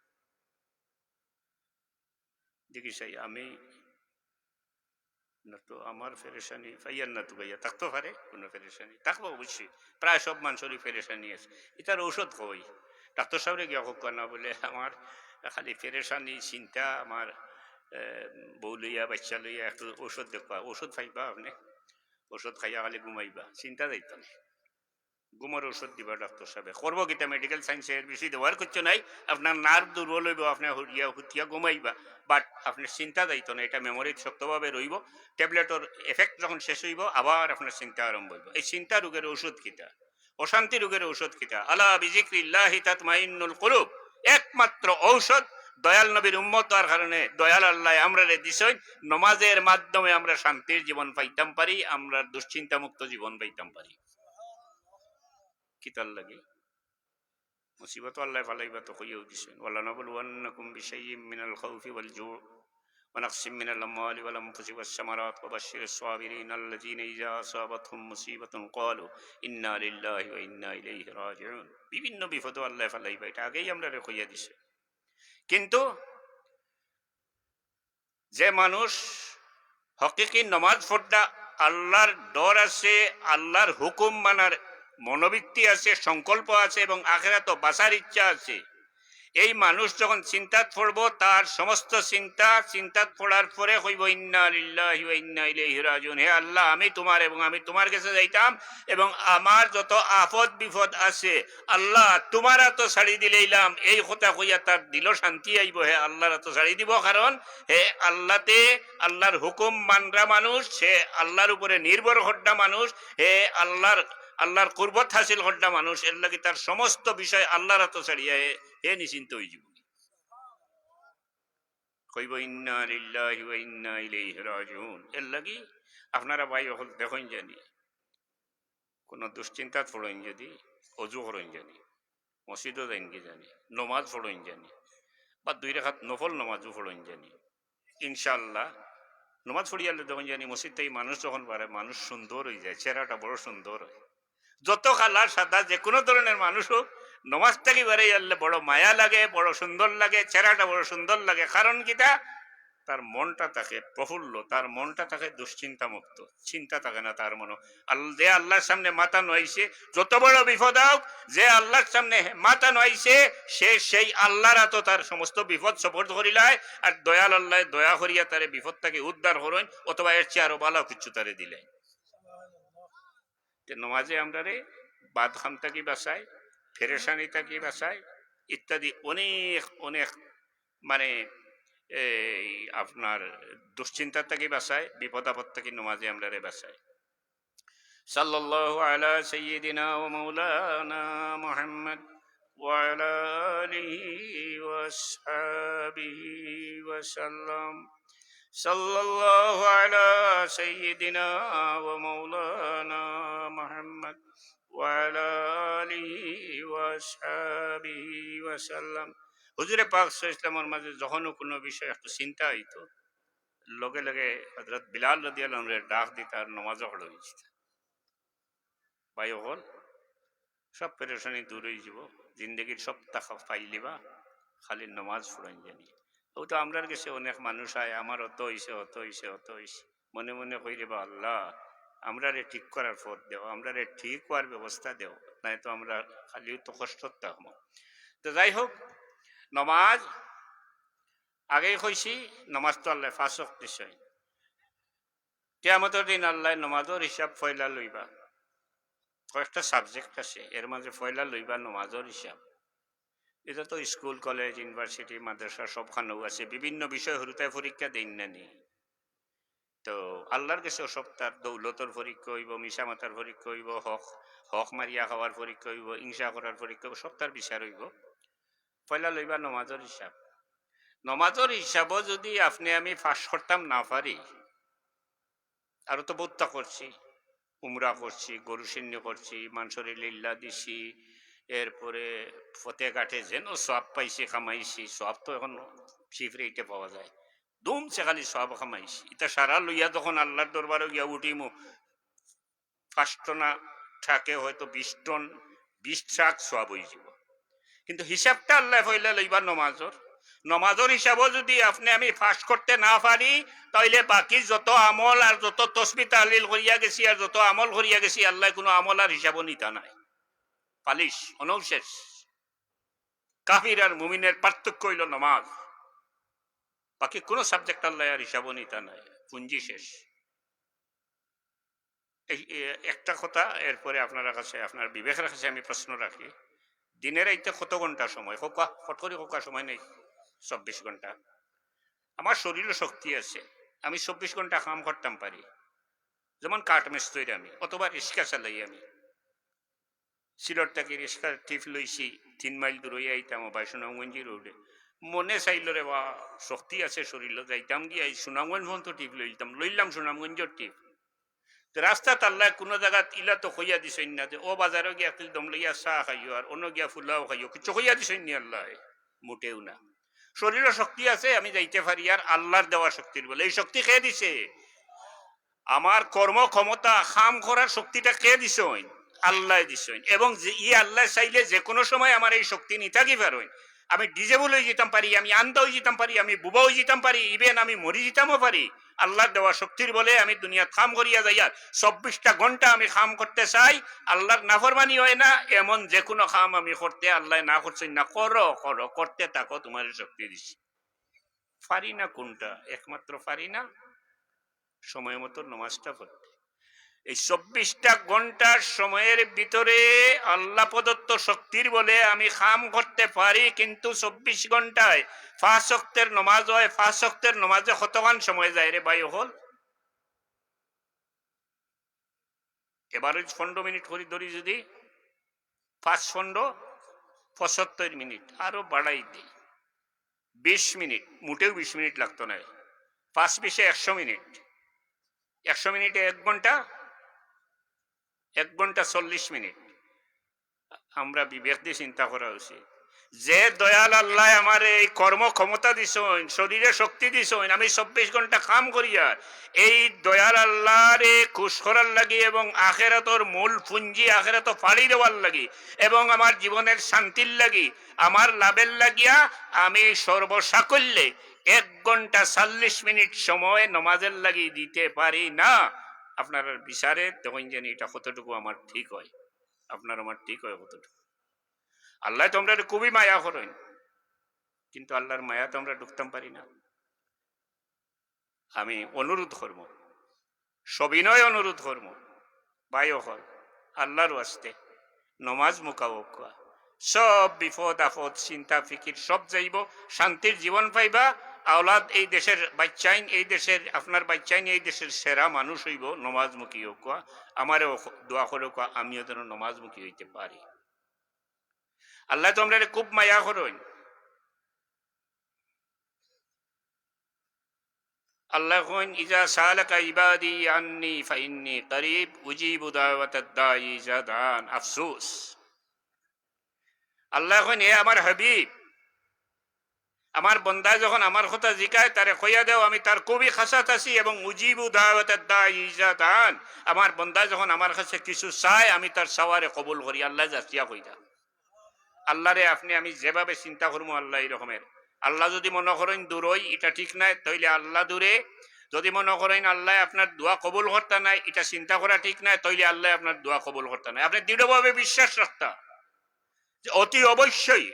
দেখি চাই আমি না তো আমার পেরেশানি পাইয়ার না তো পাইয়া, থাকতো পারে কোনো পেরেশানি, থাকবো অবশ্যই, প্রায় সব মানুষেরই পেরেশানি আছে। ইতার ঔষধ কই? ডাক্তার সাবরে গিয়া কউক্কা না, বলে আমার খালি পেরেশানি, চিন্তা, আমার, এ, বউ লইয়া, বাইচ্চা লইয়া একটু ঔষধ দেখবা, ঔষধ পাইবা আপনে, ঔষধ খাইয়া খালি ঘুমাইবা, চিন্তা যাইতো না। ঘুমর ঔষধ দিবা ডাক্তার সাবে। করবো কিতা, medical science এর বেশি দেওয়ার কিচ্ছু নাই। আপনার nerve দুর্বল অইবো, আপনে হুরিয়া হুতিয়া ঘুমাইবা, but আপনার চিন্তা যাইতো না, এটা memory ত শক্তভাবে রইবো। ট্যাবলেটর effect যখন শেষ অইবো, আবার আপনার চিন্তা আরম্ভ অইবো। এই চিন্তা রোগের ঔষধ কিতা? অশান্তি রোগের ঔষধ কিতা? আলা বিজিক্রিল্লাহি তাতমাইন্নুল কুলুব। একমাত্র ঔষধ দয়াল নবীর উম্মত অওয়ার কারণে দয়াল আল্লায় আমরারে দিছইন। নমাজের মাধ্যমে আমরা শান্তির জীবন পাইতাম পারি, আমরা দুশ্চিন্তামুক্ত জীবন পাইতাম পারি। কিতার লাগি? মুসিবত আল্লায় ফালাইবা তো কইয়াউ দিছইন, "ওয়ালানাবলুওয়ান্নাকুম বিশাইইম মিনাল খাউফি ওয়াল জুই ওয়া নাকসিম মিনাল আমওয়ালি ওয়াল আনফুসি ওয়াস সামারাত ওয়া বাশশিরিস সাবিরিন আল্লাযিনা ইযা আসাবাতহুম মুসিবাতুন ক্বালু ইন্না লিল্লাহি ওয়া ইন্না ইলাইহি রাজিউন।" বিভিন্ন বিপদো আল্লায় ফালাইবা, এটা আগেই আমরারে কইয়া দিছে। কিন্তু যে মানুষ হকিকি নমাজ পড়তা, আল্লার ডর আছে, আল্লার হুকুম মানার মনোবৃত্তি আছে, সংকল্প আছে এবং আখেরাতো বাঁচার ইচ্ছা আছে, এই মানুষ যখন চিন্তাত পড়বো, তার সমস্ত চিন্তা, চিন্তাত পড়ার পরে কইবো, "ইন্না লিল্লাহি ওয়া ইন্না ইলাইহি রাজিউন।" হে আল্লাহ, আমি তুমার এবং আমি তুমার গেছে যাইতাম, এবং আমার যত আপদ বিপদ আছে, আল্লাহ, তুমার আতো ছাড়ি দিলাইলাম, এই কথা কইয়া তার দিলো শান্তি আইবো, হে আল্লার আতো ছাড়ি দিবো, কারণ হে আল্লাতে, আল্লার হুকুম মানরা মানুষ, হে আল্লার উপরে নির্ভর কররা মানুষ, হে আল্লার, আল্লার কুরবত হাসিল কররা মানুষ, এর লাগি তার সমস্ত বিষয় আল্লার আতো ছাড়িয়া হে, হে নিশ্চিন্ত অইযিবো। কইবো, "ইন্না লিল্লাহি ওয়া ইন্না ইলাইহি রাজিউন।" এর লাগি আপনারা ভাই অকল দেখইন জানি, কোনো দুশ্চিন্তাত পড়ইন যদি, অজু করইন জানি, মসজিদো যাইন কি জানি, নমাজ পড়ইন জানি, বা দুই রাকাত নফল নমাজও পড়ইন জানি, ইনশাআল্লাহ, নমাজ পড়িয়ালে দেখইন জানি, মসজিদ থাকি মানুষ যখন বারে, মানুষ সুন্দর অইযায়, চেহারাটা বড় সুন্দর অয়। যত কালা সাদা যে কোনো ধরনের মানুষ হোক, নমাজ থাকি বারে আইলে বড় মায়া লাগে, বড় সুন্দর লাগে, চেহারাটা বড় সুন্দর লাগে। কারণ কিতা? তার মনটা থাকে প্রফুল্ল, তার মনটা থাকে দুশ্চিন্তা মুক্ত, চিন্তা থাকে না তার মনো। আল-, যে আল্লার সামনে মাথা নুয়াইছে, যত বড় বিপদ হোক, যে আল্লার সামনে মাথা নুয়াইছে, সে সেই আল্লার আতো তার সমস্ত বিপদ সপর্দ করিলায়, আর দয়াল আল্লায় দয়া করিয়া তারে বিপদ থাকি উদ্ধার করইন, অথবা এর চেয়ে আরো ভালা কিচ্ছু তারে দিলাইন। তে নমাজে আমরারে বাদ খাম থাকি বাঁচায়, পেরেশানি থাকি বাঁচায়, ইত্যাদি অনেক, অনেক, মানে, এই আপনার দুশ্চিন্তা থাকি বাঁচায়, বিপদ আপদ থাকি নমাজে আমরারে বাঁচায়। সাল্লাল্লাহু আলা সাইয়্যিদিনা ওয়া মাওলানা মুহাম্মদ ওয়া আলা আলিহি ওয়া আসহাবিহি ওয়া সাল্লাম। সাল্লাল্লাহু আলা সাইয়্যিদিনা ওয়া মাওলানা মুহাম্মদ ওয়া আলা আলিহি ওয়া আসহাবিহি ওয়া সাল্লাম। হুজুরে পাক সাল্লাল্লাহু আলাইহি ওয়াসাল্লামর মাঝে যখনও কোনো বিষয় একটু চিন্তা হইতো, লগে লগে হযরত বিলাল রাদিয়াল্লাহু আনহুরে ডাক দিতা আর নমাজও পড়াই দিতা। ভাই অকল, সব পেরেশানি দূর হয়ে যাব, জিন্দগির সব টাকা পাইলিবা, খালি নমাজ পড়াইন জানি। ও তো আমরার গেছে অনেক মানুষ আয়, "আমার অত হইছে, অত হইছে, অত হইছে।" মনে মনে কই, "রে বা আল্লাহ, আমরারে ঠিক করার পথ দেও, আমরারে ঠিক হওয়ার ব্যবস্থা দেও, নাই তো আমরা খালিও তো কষ্ট থাকবো।" তো যাই হোক, নমাজ আগেই কইছি, নমাজ তো আল্লাহ পাঁচ ওয়াক্ত দিছে। কিয়ামতর দিন আল্লাহ নমাজর হিসাব পয়লা লইবা। কয়েকটা subject আছে, এর মাঝে পয়লা লইবা নমাজর হিসাব। এটা তো স্কুল, কলেজ, ইউনিভার্সিটি, মাদ্রাসা সবখানেও আছে। বিভিন্ন বিষয় হুরুতায় পরীক্ষা দেইন না নি? তো আল্লাহর কাছে সব তার দৌলতর পরীক্ষা হইব, মিছা মাতার পরীক্ষা হইব, হক, হক মারিয়া খাওয়ার পরীক্ষা হইব, হিংসা করার পরীক্ষা হইব, সব তার বিচার হইব। পয়লা লইবা নমাজর হিসাব। নমাজর হিসাবও যদি আপনি আমি পাশ করতাম না পারি, আরো তো বউততা করছি, উমরা করছি, গরু শিন্নি করছি, মানষরে লিল্লা দিছি, এরপরে পথে ঘাটে যেন সওয়াব পাইছি, কামাইছি, সওয়াব তো এখন চিপ রেটে পাওয়া যায়, দুমছে খালি সওয়াব কামাইছি। ইতা সারা লইয়া যখন আল্লাহর দরবারো গিয়া উঠিমু, পাঁচ টনা ট্রাকে হয়তো বিশ টন, বিশ ট্রাক সওয়াব হয়ে যাব। কিন্তু হিসাবটা আল্লাহ পয়লা লইবা নমাজর। নমাজর হিসাবও যদি আপনি আমি পাশ করতে না পারি, তাইলে বাকি যত আমল আর যত তসবি তাহলিল করিয়া গেছি আর যত আমল করিয়া গেছি, আল্লাহ কোনো আমল আর হিসাবও নিতা নাই। পালিশ, অনবশেষ। কাফির আর মুমিনের পার্থক্য হইল নমাজ, বাকি কোনো সাবজেক্ট আল্লাহ আর হিসাবও নিতা নাই, পুঞ্জি শেষ। এই, এ, একটা কথা, এরপরে আপনার কাছে, আপনার বিবেকের কাছে আমি প্রশ্ন রাখি, দিনের রাইতে কত ঘন্টা সময়? কউক্কা, ফট করি কউক্কা, সময় নেই? চব্বিশ ঘন্টা। আমার শরীরও শক্তি আছে, আমি চব্বিশ ঘন্টা কাম করতাম পারি, যেমন কাঠ মিস্ত্রি আমি, অথবা রিক্সা চালাই আমি। সিলেট থাকি রিক্সার টিপ লইছি, তিন মাইল দূর হইয়া আইতাম, ও ভাই সুনামগঞ্জি রোডে। মনে চাইল রে বা, শক্তি আছে শরীরও, যাইতাম গিয়া এই সুনামগঞ্জ পর্যন্ত টিপ লইতাম, লইলাম সুনামগঞ্জর টিপ। তো রাস্তাত আল্লাহ কোনো জাগাত ইলা তো কইয়া দিছইন না যে ও বাজারো গিয়া কিল দম লইয়া চা খাইও আর অন্য গিয়া ফুলাও খাইও, কিছু কইয়া দিছইন নি আল্লাহ? মোটেও না। শরীরও শক্তি আছে, আমি যাইতে পারি, আর আল্লাহর দেওয়া শক্তির বলে। এই শক্তি কে দিছে? আমার কর্ম ক্ষমতা, কাম করার শক্তিটা কে দিছইন? আল্লাহ দিছইন। এবং যে, ই আল্লাহ চাইলে যে কোনো সময় আমার এই শক্তি নিতাকি পারইন। আমি ডিজেবল হয়ে যেতাম পারি, আমি আন্ধা হয়ে যেতাম পারি, আমি বুবা হয়ে যেতাম পারি, ইভেন আমি মরি যেতামও পারি। আল্লাহর দেওয়া শক্তির বলে আমি দুনিয়াত কাম করিয়া যাইয়ার, চব্বিশটা ঘন্টা আমি কাম করতে চাই, আল্লাহর নাফরমানি হয় না, এমন যে কোনো কাম আমি করতে আল্লাহ না করছইন না, করো, করো, করতে থাকো, তোমার শক্তি দিছি। পারি না কোনটা? একমাত্র পারি না সময় মতো নমাজটা পড়তে। এই চব্বিশটা ঘন্টার সময়ের ভিতরে আল্লাহ প্রদত্ত শক্তির বলে আমি কাম করতে পারি, কিন্তু চব্বিশ ঘন্টায় পাঁচ ওয়াক্তের নমাজ হয়, পাঁচ ওয়াক্তের নমাজে কতক্ষণ সময় যায় রে ভাই অকল? এভারেজ পনেরো মিনিট করি ধরি যদি, পাঁচ পনেরো, পঁচাত্তর মিনিট, আরো বাড়াই দেই, বিশ মিনিট, মোটেও বিশ মিনিট লাগতো না। পাঁচ বিশে একশো মিনিট, একশো মিনিটে এক ঘন্টা, এক ঘন্টা চল্লিশ মিনিট। আমরা বিবেক দিয়ে চিন্তা করা উচিত। যে দয়াল আল্লাহ আমারে এই কর্ম ক্ষমতা দিছইন, শরীরে শক্তি দিছইন, আমি চব্বিশ ঘন্টা কাম করিয়ার, এই দয়াল আল্লাহরে খুশ করার লাগি এবং আখেরাতর মূল পুঞ্জি আখেরাত ফাড়ি দেওয়ার লাগি এবং আমার জীবনের শান্তির লাগি, আমার লাভের লাগিয়া আমি সর্বসাকল্যে এক ঘন্টা চল্লিশ মিনিট সময় নমাজের লাগি দিতে পারি না। আপনারার বিচারে তখন জানি এটা কতটুকু আমার ঠিক হয়, আপনার আমার ঠিক হয় কতটুকু। আল্লাহ তো আমরারে খুবই মায়া করইন, কিন্তু আল্লাহর মায়া তো আমরা ঢুকতাম পারি না। আমি অনুরোধ করমু, সবিনয় অনুরোধ করমু, ভাই অকল, আল্লাহর ওয়াস্তে নমাজ মুকাও অউক্কা। সব বিপদ আপদ, চিন্তা ফিকির সব যাইব, শান্তির জীবন পাইবা। আওলাদ এই দেশের বাইচ্চাইন, এই দেশের আপনার বাইচ্চাইন এই দেশের সেরা মানুষ হইব, নমাজ মুখী অউক্কা। আমারেও দোয়া করউক্কা, আমিও যেন নমাজ মুখী হইতে পারি। আল্লাহ তো আমরারে খুব মায়া করইন। আল্লায় কইন, "ইজা সাআলাকা ইবাদি আন্নি ফাইন্নি করিব, উজিবু দাওয়াতাদ দাঈ ইজা দাআন।" আফসোস। আল্লায় কইন, "হে আমার হাবিব, আমার বন্দায় যখন আমার কথা জিকায়, তারে কইয়া দেও, আমি তার খুবই কাছাত আছি, এবং উজিবু দাওয়াতাদ দাঈ ইজা দাআন, আমার বন্দায় যখন আমার কাছে কিছু চায়, আমি তার চাওয়ারে কবুল করি।" আল্লায় যাচিয়া কইরা। আল্লারে আপনে আমি যেভাবে চিন্তা করমু, আল্লায় এই রকমের। আল্লাহ যুদি মনো করইন দূরই, ইটা ঠিক নায়, তাইলে আল্লাহ দূরে। যুদি মনো করইন আল্লায় আপনার দোয়া কবুল করতা নায়, ইটা চিন্তা করা ঠিক নায়, তাইলে আল্লায় আপনার দোয়া কবুল করতা নায়। আপনে দৃঢ়ভাবে বিশ্বাস রাখতা যে অতি অবশ্যই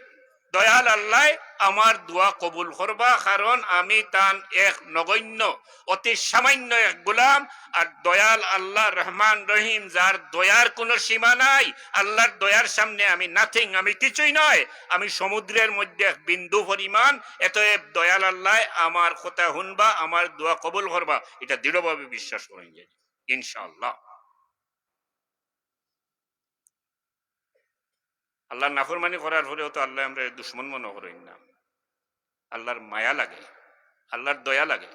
দয়াল আল্লায় আমার দোয়া কবুল করবা, কারণ আমি তান এক নগণ্য, অতি সামান্য এক গোলাম। আর দয়াল আল্লাহ রহমান রহিম, যার দয়ার কোনো সীমা নাই, আল্লাহর দয়ার সামনে আমি nothing, আমি কিছুই নয়, আমি সমুদ্রের মধ্যে এক বিন্দু পরিমাণ। অতএব দয়াল আল্লায় আমার কথা হুনবা, আমার দোয়া কবুল করবা, ইটা দৃঢ়ভাবে বিশ্বাস করইন যে, ইনশাআল্লাহ। আল্লাহর নাফরমানি করার পরেও তো আল্লায় আমরারে দুশমন মনো করইন না। আল্লাহর মায়া লাগে, আল্লাহর দয়া লাগে,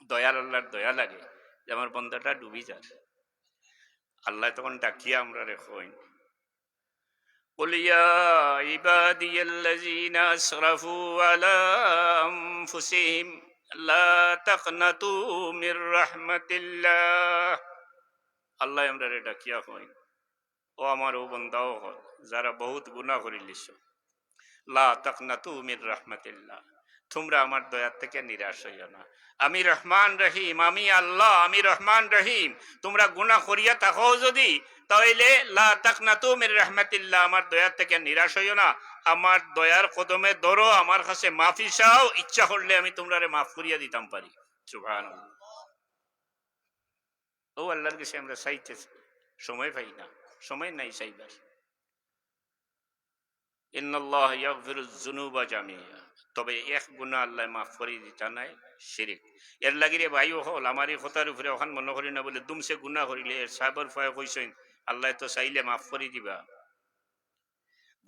দয়াল আল্লাহর দয়া লাগে যে আমার বন্দাটা ডুবি যার। আল্লায় তখন ডাকিয়া আমরারে কইন, "কুল ইয়া ইবাদিয়াল্লাযীনা আসরাফু আলা আনফুসিহিম লা তাকনাতু মির রাহমাতিল্লাহ।" আল্লায় আমরারে ডাকিয়া কইন, "ও আমার ও বন্দা অকল, যারা বহুত গুনাহ করিলিছো, লা তাকনাতু মির রাহমাতিল্লাহ, তুমরা আমার দয়ার থাকি নিরাশ অইও না। আমি রহমান রহিম, আমি আল্লাহ, আমি রহমান রহিম। তুমরা গুনাহ করিয়া থাকো যুদি, তাইলে লা তাকনাতু মির রাহমাতিল্লাহ, আমার দয়ার থাকি নিরাশ অইও না। আমার দয়ার কদমে ধরো, আমার কাছে মাফি চাও, ইচ্ছা করলে আমি তুমরারে মাফ করিয়া দিতাম পারি।" সুবহানাল্লাহ। ও আল্লাহর কাছে আমরা চাইতে সময় পাই না, সময় নাই চাইবার। ইন্নাল্লাহা ইয়াগফিরুয যুনুবা জামিআ। তবে এক গুনাহ আল্লায় মাফ করি দিতা নায়, শিরিক। এর লাগি রে ভাই অকল, আমার এই কথার উপরে অখান মনো করি না বলে দুমছে গুনাহ করিলে এর সাহেবর ফায়ে কইছইন, আল্লায় তো চাইলে মাফ করি দিবা।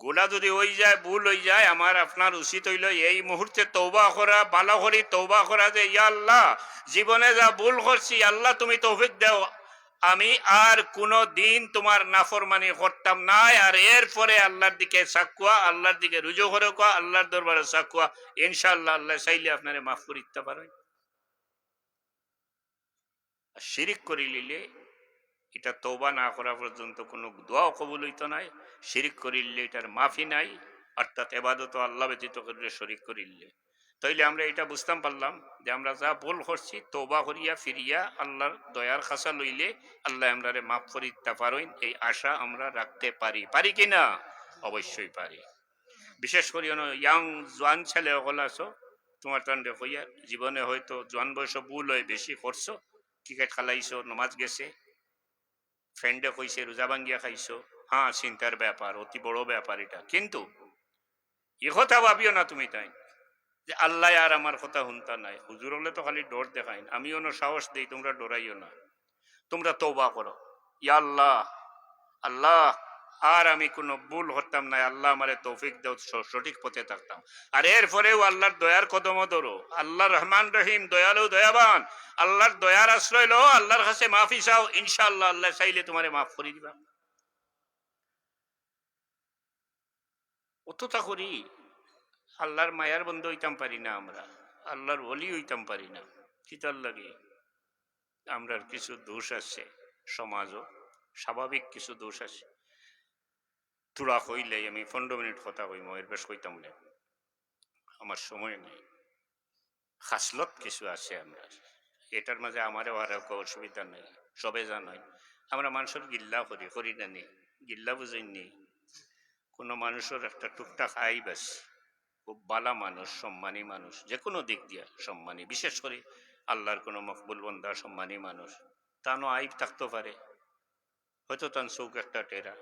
গুনাহ যুদি অই যায়, ভুল অই যায়, আমার আপনার উচিত অইলো এই মুহূর্তে তওবা করা, ভালা করি তওবা করা যে, "ইয়া আল্লাহ, জীবনে যা ভুল করছি, আল্লাহ তুমি তৌফিক দেও, আমি আর কুনু দিন তুমার নাফরমানি করতাম নায়।" আর এরপরে আল্লাহর দিকে সাকুয়া, আল্লাহর দিকে রুজু করুকা, আল্লাহর দরবারে সাকুয়া, ইনশাআল্লাহ আল্লায় চাইলে আপনারে মাফ করি দিতা পারইন। আর শিরিক করিলিলে ইটা তওবা না করা পর্যন্ত কুনু দোয়াও কবুল অইতো নায়। শিরিক করিলিলে ইটার মাফি নাই, অর্থাৎ এবাদত আল্লাহ ব্যতীত কাউরে শরিক করিলিলে। তাইলে আমরা ইটা বুঝতাম পারলাম যে আমরা যা ভুল করছি, তওবা করিয়া ফিরিয়া আল্লাহর দয়ার খাছা লইলে আল্লায় আমরারে মাফ করি দিতা পারইন, এই আশা আমরা রাখতে পারি। পারি কি না? অবশ্যই পারি। বিশেষ করি অনো young জোয়ান ছেলে অকল আছো, তুমার তানরে কইয়ার, জীবনে হয়তো জোয়ান বয়সো ভুল অয়, বেশি করছো, ক্রিকেট খেলাইছো, নমাজ গেছে, ফ্রেন্ডে কইছে রোজা ভাঙ্গিয়া খাইছো, হ্যাঁ, চিন্তার ব্যাপার, অতি বড় ব্যাপার ইটা। কিন্তু ই কথা ভাবিও না তুমি তাইন যে আল্লায় আর আমার কথা হুনতা নায়। হুজুর অকলে তো খালি ডর দেখাইন, আমি অনো সাহস দেই, তুমরা ডরাইও না। তুমরা তওবা করো, "ইয়া আল্লাহ, আল্লাহ, আর আমি কুনু ভুল করতাম নায়, আল্লাহ আমারে তৌফিক দেও স-, সঠিক পথে থাকতাম।" আর এরপরেও আল্লাহর দয়ার কদমো ধরো, আল্লাহ রহমান রহিম, দয়ালু দয়াবান, আল্লাহর দয়ার আশ্রয় লও, আল্লাহর কাছে মাফি চাও, ইনশাআল্লাহ আল্লায় চাইলে তুমারে মাফ করি দিবা। অততা করি আল্লাহর মায়ার বন্দা অইতাম পারি না আমরা, আল্লাহর ওলি অইতাম পারি না। কিতার লাগি? আমরার কিছু দোষ আছে সমাজো, স্বাভাবিক কিছু দোষ আছে। থুড়া কইলে আমি পনরো মিনিট কথা কইমু, এর বেশ কইতাম না, আমার সময় নাই। খাসলত কিছু আছে আমরার, ইটার মাঝে আমারেও আর কেউ অসুবিধা নাই, সবে জানইন। আমরা মানষর গিল্লা করি, করি না নি? গিল্লা বুঝইন নি? কুনু মানুষর একটা টুকটাক আইব আছে, খুব ভালা মানুষ, সম্মানী মানুষ, যেকুনু দিক দিয়া সম্মানী, বিশেষ করি আল্লাহর কুনু মকবুল বন্দা, সম্মানী মানুষ, তানও আইব থাকতো পারে, হয়তো তান চউখ একটা টেরা,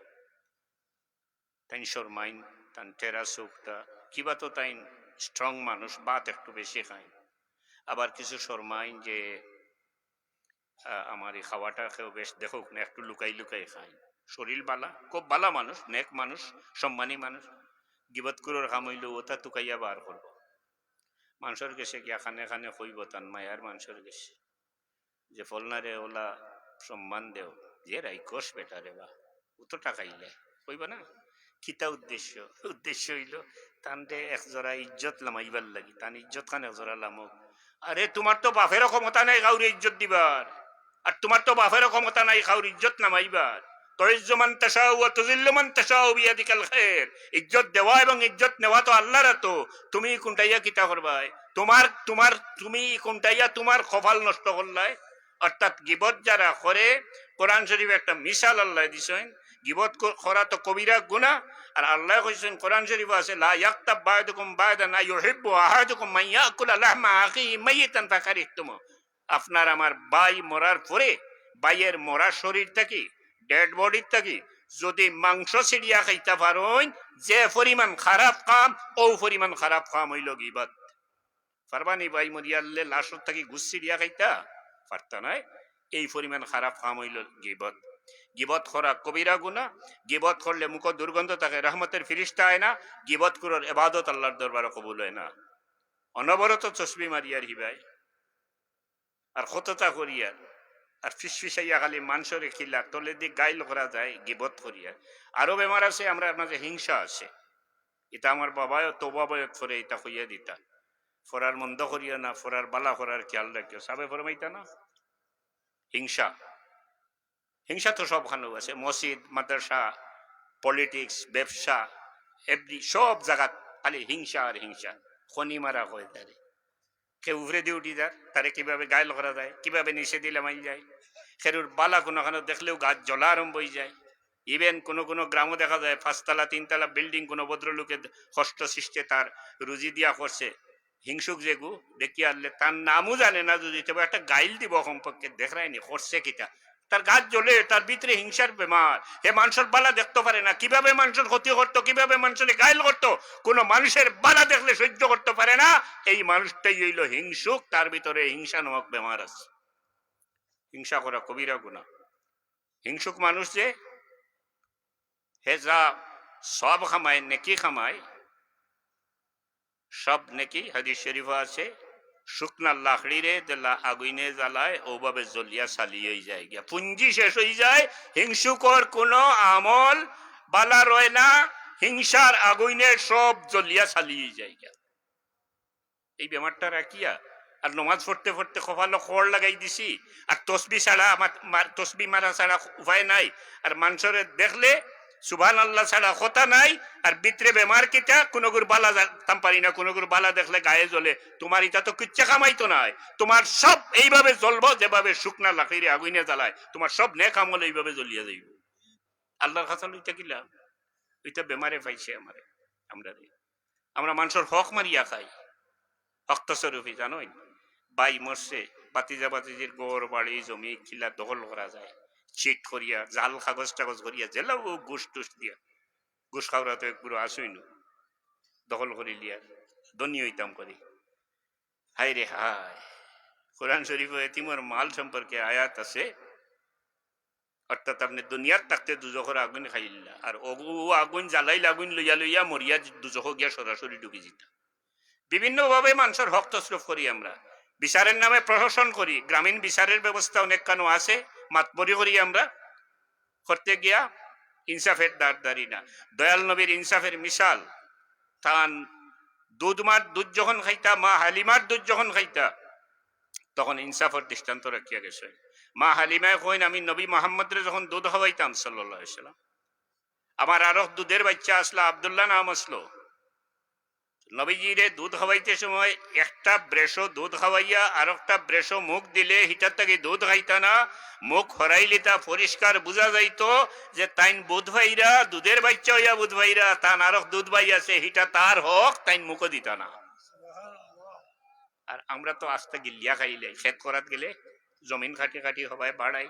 তাইন শরমাইন, তান টেরা চউখটা, কিবা তো তাইন strong মানুষ, ভাত একটু বেশি খাইন। আবার কিছু শরমাইন যে, আ, আমার ই খাওয়াটা কেউ বেশ দেখউক না, একটু লুকাই লুকাই খাইন। শরীর ভালা, খুব ভালা মানুষ, নেক মানুষ, সম্মানী মানুষ। গিবতখুরর কাম অইলো অতা তুকাইয়া বার করবো। মানষর গেছে গিয়া কানে কানে কইবো তান মায়ার মানষর গেছে যে, "ফলনারে ওলা সম্মান দেও, যে রাইখস বেটারে বা, অত টাকা ইলে।" কইবা না? কিতা উদ্দেশ্য? উদ্দেশ্য অইলো, তানরে এক জরা ইজ্জত লামাইবার লাগি, তান ইজ্জত খান এক জরা লামউক। আরে, তুমার তো বাপেরও ক্ষমতা নাই কাউরে ইজ্জত দিবার, আর তুমার তো বাপেরও ক্ষমতা নাই কাউর ইজ্জত লামাইবার। তুইজ্জু মান তাশাউ ওয়া তুযিল্লু মান তাশাউ বিয়াদিকাল খায়র। ইজ্জত দেওয়া এবং ইজ্জত নেওয়া তো আল্লার আতো। তুমি কুনটাইয়া কিতা করবায়? তুমার, তুমার, তুমি কুনটাইয়া তুমার কপাল নষ্ট করলায়। অর্থাৎ গিবত যারা করে, কোরআন শরীফে একটা মিসাল আল্লায় দিছইন, গিবত ক-, করা তো কবিরা গুনাহ। আর আল্লায় কইছইন, কোরআন শরীফো আছে, "লা ইয়াগতাব বা'দুকুম বা'দান আইয়ুহিব্বু আহাদুকুম আন ইয়াকুলা লাহমা আখিহি মাইয়িতান ফাকারিহতুমুহ।" আপনার আমার ভাই মরার পরে, ভাইয়ের মরা শরীর থাকি, dead body থাকি যদি মাংস ছিড়িয়া খাইতা পারইন, যে পরিমাণ খারাপ কাম, অউ পরিমাণ খারাপ কাম অইলো গিবত। পারবানি ভাই মরিয়ারলে লাশর থাকি গুস ছিড়িয়া খাইতা? পারতা নায়। এই পরিমাণ খারাপ কাম অইলো গিবত। গিবত করা কবিরা গুনাহ। গিবত করলে মুখো দুর্গন্ধ থাকে, রহমতের ফিরিস্তা আয় না। গিবতখুরর ইবাদত আল্লার দরবারো কবুল অয় না। অনবরত তসবি মারিয়ার হিবায়, আর কততা করিয়ার, আর ফিসফিসাইয়া খালি মানষরে কিলা তলেদি গাইল করা যায়, গিবত করিয়ার। আরো বেমার আছে, আমরার মাঝে হিংসা আছে। ইতা আমার বাবায়ও তওবা বয়ত পরে ইতা কইয়া দিতা। ফরার মন্দ করিও না, ফরার বালা করার খেয়াল রাখিও। সাবে ফরমাইতা না? হিংসা। হিংসা তো সবখানো আছে, মসজিদ, মাদ্রাসা, politics, ব্যবসা, every, সব জাগাত খালি হিংসা আর হিংসা। খনি মারা কয় তারে। কেউ উপরেদি উঠি যার, তারে কিভাবে গাইল করা যায়, কিভাবে নিচেদি লামাইল যায়। কেউর বালা কুনুখানো দেখলেও গাত জ্বলা আরম্ভ অইযায়। Even কুনু কুনু গ্রামো দেখা যায় পাঁচতলা, তিনতলা building কুনু ভদ্রলোকে কষ্ট সৃষ্টে তার রুজি দিয়া করছে, হিংসুক যেগু, দেখিয়ারলে তার নামও জানে না, যদি তবে একটা গাইল দিব কমপক্ষে, দেখরায়নি করছে কিতা। তার গাত জ্বলে, তার ভিতরে হিংসার বেমার, হে মানষর বালা দেখতো পারে না, কিভাবে মানষর ক্ষতি করতো, কিভাবে মানষরে গাইল করতো, কুনু মানষর বালা দেখলে সহ্য করতো পারে না। এই মানুষটাই অইলো হিংসুক, তার ভিতরে হিংসা নামক বেমার আছে। হিংসা করা কবিরা গুনাহ। হিংসুক মানুষ যে, হে যা সওয়াব কামায়, নেকি কামায়, সব নেকি, হাদিস শরীফো আছে, শুকনা লাকড়িরে যেলা আগুইনে জ্বালায়, অউভাবে জ্বলিয়া ছালি অইযায় গিয়া। পুঞ্জি শেষ অইযায়, হিংসুকর কুনু আমল বালা রয় না, হিংসার আগুইনে সব জ্বলিয়া ছালি অইযায় গিয়া। এই বেমারটা রাখিয়া, আর নমাজ পড়তে পড়তে কপালো খড় লাগাই দিছি, আর তসবি ছাড়া, আমার, মার-, তসবি মারা ছাড়া উপায় নাই, আর মানষরে দেখলে সুবহানাল্লাহ ছাড়া কথা নাই, আর ভিতরে বেমার কিতা, কুনুগুর বালা জানতাম পারি না, কুনুগুর বালা দেখলে গায়ে জ্বলে। তুমার ইতা তো কিচ্ছু কামাইতো নায়, তুমার সব এইভাবে জ্বলবো যেভাবে শুকনা লাকড়িরে আগুইনে জ্বালায়, তুমার সব নেক আমল এইভাবে জ্বলিয়া যাইবো। আল্লার কাছে অইতা কিলা? অইতা বেমারে পাইছে আমারে, আমরারে। আমরা মানষর হক মারিয়া খাই। হক তসরুফি জানইন? ভাই মরছে, ভাতিজা ভাতিজির ঘর, বাড়ি, জমি কিলা দখল করা যায়, চিট করিয়া, জাল কাগজ টাগজ করিয়া, যেলাউ ঘুষ টুস দিয়া। ঘুষ খাওরা তো এক বুড়ো আসইনু, দখল করিলিয়ার, ধনী অইতাম করি। হায় রে হায়, কোরআন শরীফো এতিমর মাল সম্পর্কে আয়াত আছে, অর্থাৎ আপনে দুনিয়াত থাকতে দুজখর আগুইন খাইলা, আর অউ আগুইন জ্বালাইল, আগুইন লইয়া লইয়া মরিয়া দুজখো গিয়া সরাসরি ঢুকি যিতা। বিভিন্নভাবে মানষর হক তসরুফ করি আমরা, বিচারের নামে প্রহসন করি, গ্রামীণ বিচারের ব্যবস্থা অনেকখানো আছে, মাতবরি করি আমরা, করতে গিয়া ইনসাফের দ্বার ধরি না। দয়াল নবীর ইনসাফের মিসাল, তান দুধ মার দুধ যখন খাইতা, মা হালিমার দুধ যখন খাইতা, তখন ইনসাফর দৃষ্টান্ত রাখিয়া গেছে। মা হালিমায় কইন, "আমি নবী মোহাম্মদরে যখন দুধ খাওয়াইতাম সাল্লাল্লাহু আলাইহি সাল্লাম, আমার আরক দুধের বাইচ্চা আসলা, আব্দুল্লাহ নাম আসলো, নবীজিরে দুধ খাওয়াইতে সময় একটা ব্রেশো দুধ খাওয়াইয়া আরকটা ব্রেশো মুখ দিলে হিটার থাকি দুধ খাইতা না, মুখ হরাইলিতা পরিষ্কার বুঝা যাইতো যে তাইন বুধ ভাইরা, দুধের বাইচ্চা অইয়া বুধ ভাইরা, তান আরক দুধ ভাই আছে, হিটা তার হক, তাইন মুখো দিতা না।" আর আমরা তো আস্তা গিল্লিয়া খাইলে, খেত করাত গেলে জমিন কাটি কাটি হবায় বাড়াই।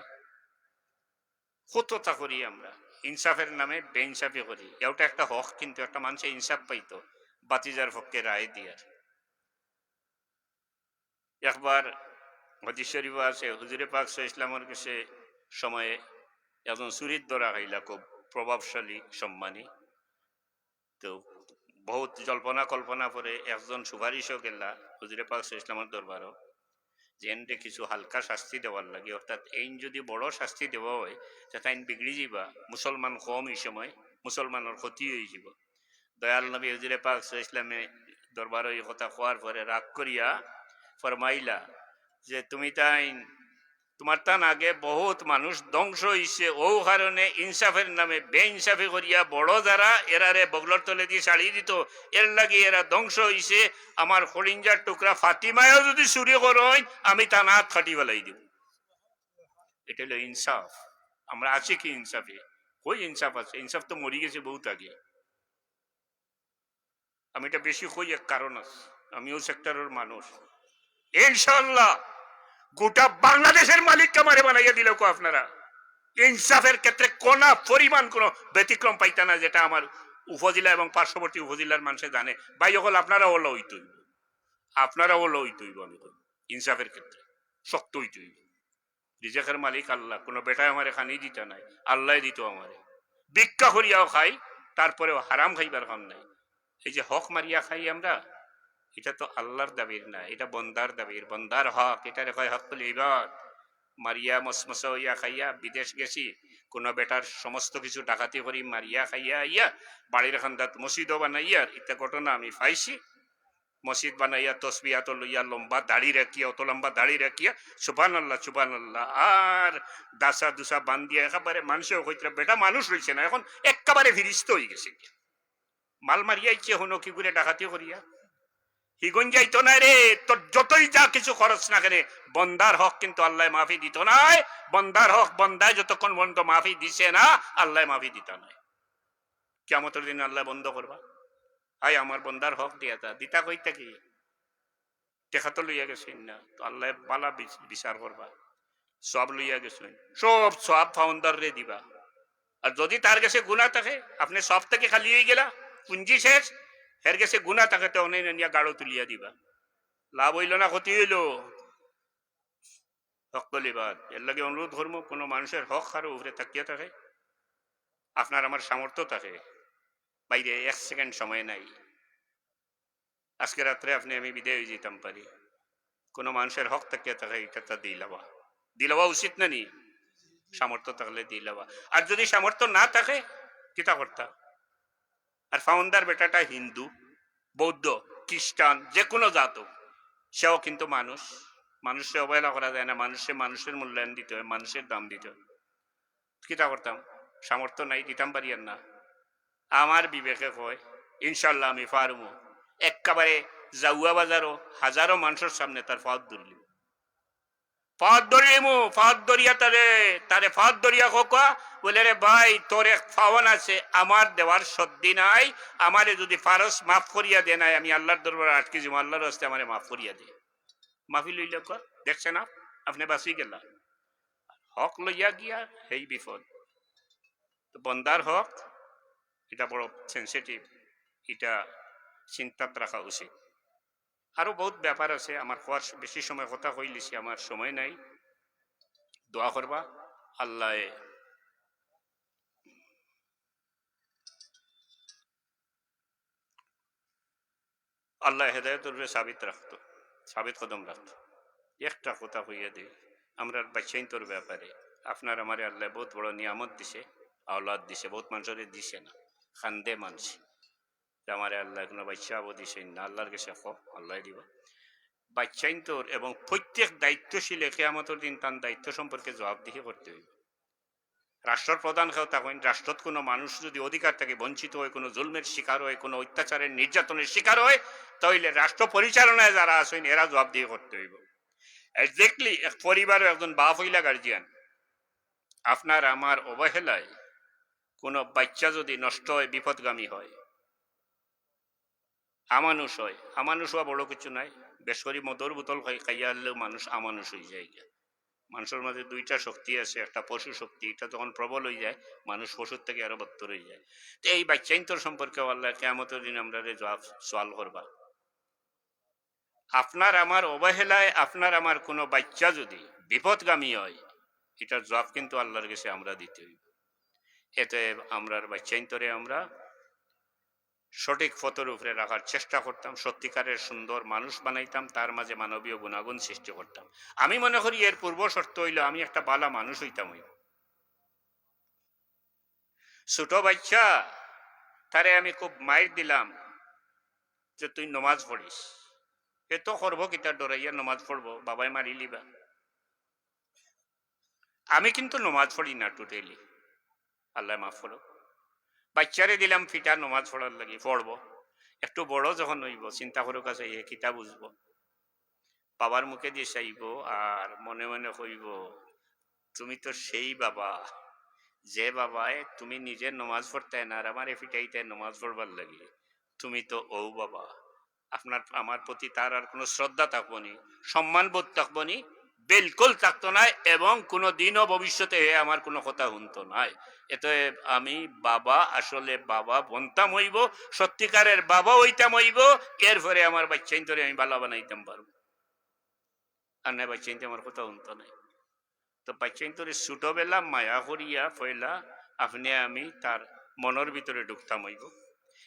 কততা করি আমরা, ইনসাফের নামে বেইনসাফি করি। এটা একটা হক, কিন্তু একটা মানষে ইনসাফ পাইতো, ভাতিজার পক্ষে রায় দিয়ার। একবার হাদিস শরীফো আছে, হুজুরে পাক সাল্লাল্লাহু আলাইহি ওয়াসাল্লামর কাছে সময়ে একজন চুরির ধরা খাইলা, খুব প্রভাবশালী, সম্মানী। তো বহুত জল্পনা কল্পনা পরে একজন সুপারিশও গেলা, হুজুরে পাক সাল্লাল্লাহু আলাইহি ওয়াসাল্লামর দরবারো যে এনরে কিছু হালকা শাস্তি দেওয়ার লাগি, অর্থাৎ এইন যদি বড় শাস্তি দেওয়া অয়, তে তাইন বিগড়ি যিবা, মুসলমান কওম ই সময় মুসলমানর ক্ষতি অইযিবো। দয়াল নবী হুজুরে পাক সাল্লাল্লাহু আলাইহি ওয়াসাল্লামে দরবারো ই কথা কওয়ার পরে রাগ করিয়া ফরমাইলা যে, তুমি তাইন তুমার তান আগে বউত মানুষ ধ্বংস অইছে, অউ কারণে ইনসাফের নামে বেইনসাফি করিয়া বড় যারা এরারে বগলর তলেদি ছাড়ি দিতো, এরলাগি এরা ধ্বংস অইছে। আমার কলিজার টুকরা ফাতিমায়ও যুদি চুরি করইন, আমি তান আত কাটি ফালাই দিমু। ইটা অইলো ইনসাফ। আমরা আছি কি ইনসাফে? কই ইনসাফ আছে? ইনসাফ তো মরি গেছে বউত আগে। আমি ইটা বেশি কই, এক কারণ আছে, আমি অউ সেক্টরর মানুষ। ইনশাআল্লাহ গোটা বাংলাদেশর মালিক আমারে বানাইয়া দিলাউক্কা আপনারা। ইনসাফের ক্ষেত্রে কণা পরিমাণ কুনু ব্যতিক্রম পাইতা না, যেটা আমার উপজেলা এবং পার্শ্ববর্তী উপজেলার মানষে জানে। ভাই অকল, আপনারাও অলা অইতো অইবো, আপনারাও অলা অইতো অইবো। আমি কই, ইনসাফের ক্ষেত্রে শক্ত অইতো অইবো। রিজিকর মালিক আল্লাহ, কুনু বেটায় আমারে খানি দিতা নায়, আল্লায় দিতো আমারে। ভিক্ষা করিয়াও খাই, তারপরেও হারাম খাইবার কাম নাই। এই যে হক মারিয়া খাই আমরা, ইটা তো আল্লার দাবির না, ইটা বন্দার দাবির, বন্দার হক, ইটারে কয় হক্কুল ইবাদ। মারিয়া মসমসা অইয়া খাইয়া বিদেশ গেছি, কুনু বেটার সমস্ত কিছু ডাকাতি করি মারিয়া খাইয়া আইয়া বাড়ির কান্দাত মসজিদও বানাইয়ার, ইতা ঘটনা আমি পাইছি। মসজিদ বানাইয়া তসবিহ আতো লইয়া লম্বা দাড়ি রাখিয়া, অত লম্বা দাড়ি রাখিয়া, সুবহানাল্লাহ, সুবহানাল্লাহ। আর দাসা দুসা বান্ধিয়া একেবারে মানষেও কইতরা, বেটা মানুষ রইছে না, এখন একেবারে ফিরিস্তা অইগেছে। মাল মারিয়া আইছে, হুনো কিগুরে ডাকাতি করিয়া। হিগুন যাইতো নায় রে, তোর যতই যা কিছু খরচ না কেনে, বন্দার হক কিন্তু আল্লায় মাফি দিতো নায়। বন্দার হক বন্দায় যতক্ষণ পর্যন্ত মাফি দিছে না, আল্লায় মাফি দিতা নায়। কিয়ামতর দিন আল্লায় বন্ধ করবা, আয় আমার বন্দার হক দিয়া যা, দিতা কই থাকি? টেকা তো লইয়া গেছইন না, তো আল্লায় বালা বিচ-, বিচার করবা। সওয়াব লইয়া গেছইন, সব সওয়াব ফাওনদাররে দিবা। আর যুদি তার গেছে গুনা থাকে, আপনে সওয়াব থাকি খালি অইগেলা, পুঞ্জি শেষ, হের গেছে গুনা থাকে, তে অনে নিয়া গাড়ো তুলিয়া দিবা। লাভ অইলো না ক্ষতি অইলো? হক্কুল ইবাদ। এরলাগি অনুরোধ করমু, কুনু মানষর হক কারো উপরে থাকিয়া থাকে, আপনার আমার সামর্থ্য থাকে, বাইরে এক সেকেন্ড সময় নাই। আজকে রাত্রে আপনে আমি বিদায় অইযিতাম পারি। কুনু মানষর হক থাকিয়া থাকে, ইটা তা দিলাওয়া। দিলাওয়া উচিত না নি? সামর্থ্য থাকলে দিলাওয়া। আর যুদি সামর্থ্য না থাকে, কিতা করতা? আর ফাওনদার বেটাটা হিন্দু, বৌদ্ধ, খ্রিস্টান, যেকুনু জাত অউক, সেও কিন্তু মানুষ। মানুষরে অবহেলা করা যায় না, মানুষরে মানুষর মূল্যায়ন দিতে অয়, মানুষর দাম দিতে অয়। কিতা করতাম? সামর্থ্য নাই, দিতাম পারিয়ার না। আমার বিবেকে কয়, ইনশাআল্লাহ আমি পারমু। একেবারে জাউয়া বাজারো হাজারো মানষর সামনে তার পাওত ধরলিমু। পাওত ধরলিমু, পাওত ধরিয়া তারে, তারে পাওত ধরিয়া কউক্কা, বলে, "রে ভাই, তোর এক পাওন আছে, আমার দেওয়ার সদ্দি নাই, আমারে যুদি পারস মাফ করিয়া দে, নায় আমি আল্লার দরবারো আটকি যিমু, আল্লার ওয়াস্তে আমারে মাফ করিয়া দে।" মাফি লইলে কয়, "দেখছেন না, আপনে বাঁচি গেলা।" হক লইয়া গিয়া হেই বিপদ। তো বন্দার হক, ইটা বড় সেনসিটিভ, ইটা চিন্তাত রাখা উচিত। আরো বউত ব্যাপার আছে, আমার কওয়ার বেশি সময় কথা কইলিছি, আমার সময় নাই। দোয়া করবা, আল্লায় আল্লায় হেদায়তর উপরে সাবিত রাখতো, সাবিত কদম রাখতো। একটা কথা কইয়া দেই, আমরার বাইচ্চাইন্তর ব্যাপারে আপনার আমারে আল্লায় বউত বড় নিয়ামত দিছে, আওলাদ দিছে, বউত মানষরে দিছে না, কান্দে মানষে। যে আমারে আল্লায় কুনু বাইচ্চা আবো দিছইন না, আল্লার গেছে কও, আল্লায় দিবা। বাইচ্চাইন্তর এবং প্রত্যেক দায়িত্বশীলে কিয়ামতর দিন তান দায়িত্ব সম্পর্কে জবাবদিহি করতে অইবো। রাষ্ট্রর প্রধান কেউ থাকইন, রাষ্ট্রত কুনু মানুষ যুদি অধিকার থাকি বঞ্চিত অয়, কুনু জুলুমের শিকার অয়, কুনু অত্যাচারের নির্যাতনের শিকার অয়, তাইলে রাষ্ট্র পরিচালনায় যারা আছইন এরা জবাবদিহি করতে অইবো। Exactly, এক পরিবারো একজন বাপ অইলা গার্জিয়ান, আপনার আমার অবহেলায় কুনু বাইচ্চা যুদি নষ্ট অয়, বিপথগামী অয়, অমানুষ অয়, অমানুষ অওয়া বড় কিচ্ছু নায়। বেশ করি মদর বোতল খাই-, খাইয়া হারলেও মানুষ অমানুষ অইযায় গিয়া। মানষর মাঝে দুইটা শক্তি আছে, একটা পশু শক্তি, ইটা যখন প্রবল অইযায়, মানুষ পশুর থাকি আরো বদতর অইযায়। তো এই বাইচ্চাইন্তর সম্পর্কেও আল্লায় কিয়ামতর দিন আমরারে জবাব সওয়াল করবা। আপনার আমার অবহেলায় আপনার আমার কুনু বাইচ্চা যুদি বিপথগামী অয়, ইটার জবাব কিন্তু আল্লার গেছে আমরা দিতে অইবো। অতএব আমরার বাইচ্চাইন্তরে আমরা সঠিক পথর উপরে রাখার চেষ্টা করতাম, সত্যিকারের সুন্দর মানুষ বানাইতাম, তার মাঝে মানবীয় গুণাগুণ সৃষ্টি করতাম। আমি মনে করি এর পূর্ব শর্ত অইলো আমি একটা বালা মানুষ অইতাম অইবো। ছোট বাচ্চা, তারে আমি খুব মাইর দিলাম যে, "তুই নমাজ পড়িস।" এ তো করবো কিতা, ডরাইয়া নমাজ পড়বো, বাবায় মারিলিবা। আমি কিন্তু নমাজ পড়ি না totally, আল্লায় মাফ করো। বাচ্চারে দিলাম ফিটা নমাজ পড়ার লাগি, পড়বো। একটু বড় যখন অইবো, চিন্তা করো কাছে, এ কিতা বুঝবো? বাবার মুখে দিয়া চাইবো আর মনে মনে কইবো, "তুমি তো সেই বাবা, যে বাবায় তুমি নিজে নমাজ পড়তায় না আর আমারে ফিটাইতায় নমাজ পড়বার লাগি, তুমি তো অউ বাবা।" আপনার, আমার প্রতি তার আর কোনো শ্রদ্ধা থাকবো নি, সম্মানবোধ থাকবো নি, বিলকুল থাকতো নায়, এবং কোনো দিনও ভবিষ্যতে হে আমার কোনো কথা হুনতো নায়। এতে আমি বাবা, আসলে বাবা বনতাম অইবো, সত্যিকারের বাবা অইতাম অইবো, এরপরে আমার বাচ্চাইন্তরে আমি বালা বানাইতাম পারবো। আর নায় বাচ্চাইন্তে আমার কথা হুনতো নায়। তো বাচ্চাইন্তরে ছোটবেলা মায়া করিয়া পয়লা আপনে আমি তার মনর ভিতরে ঢুকতাম অইবো।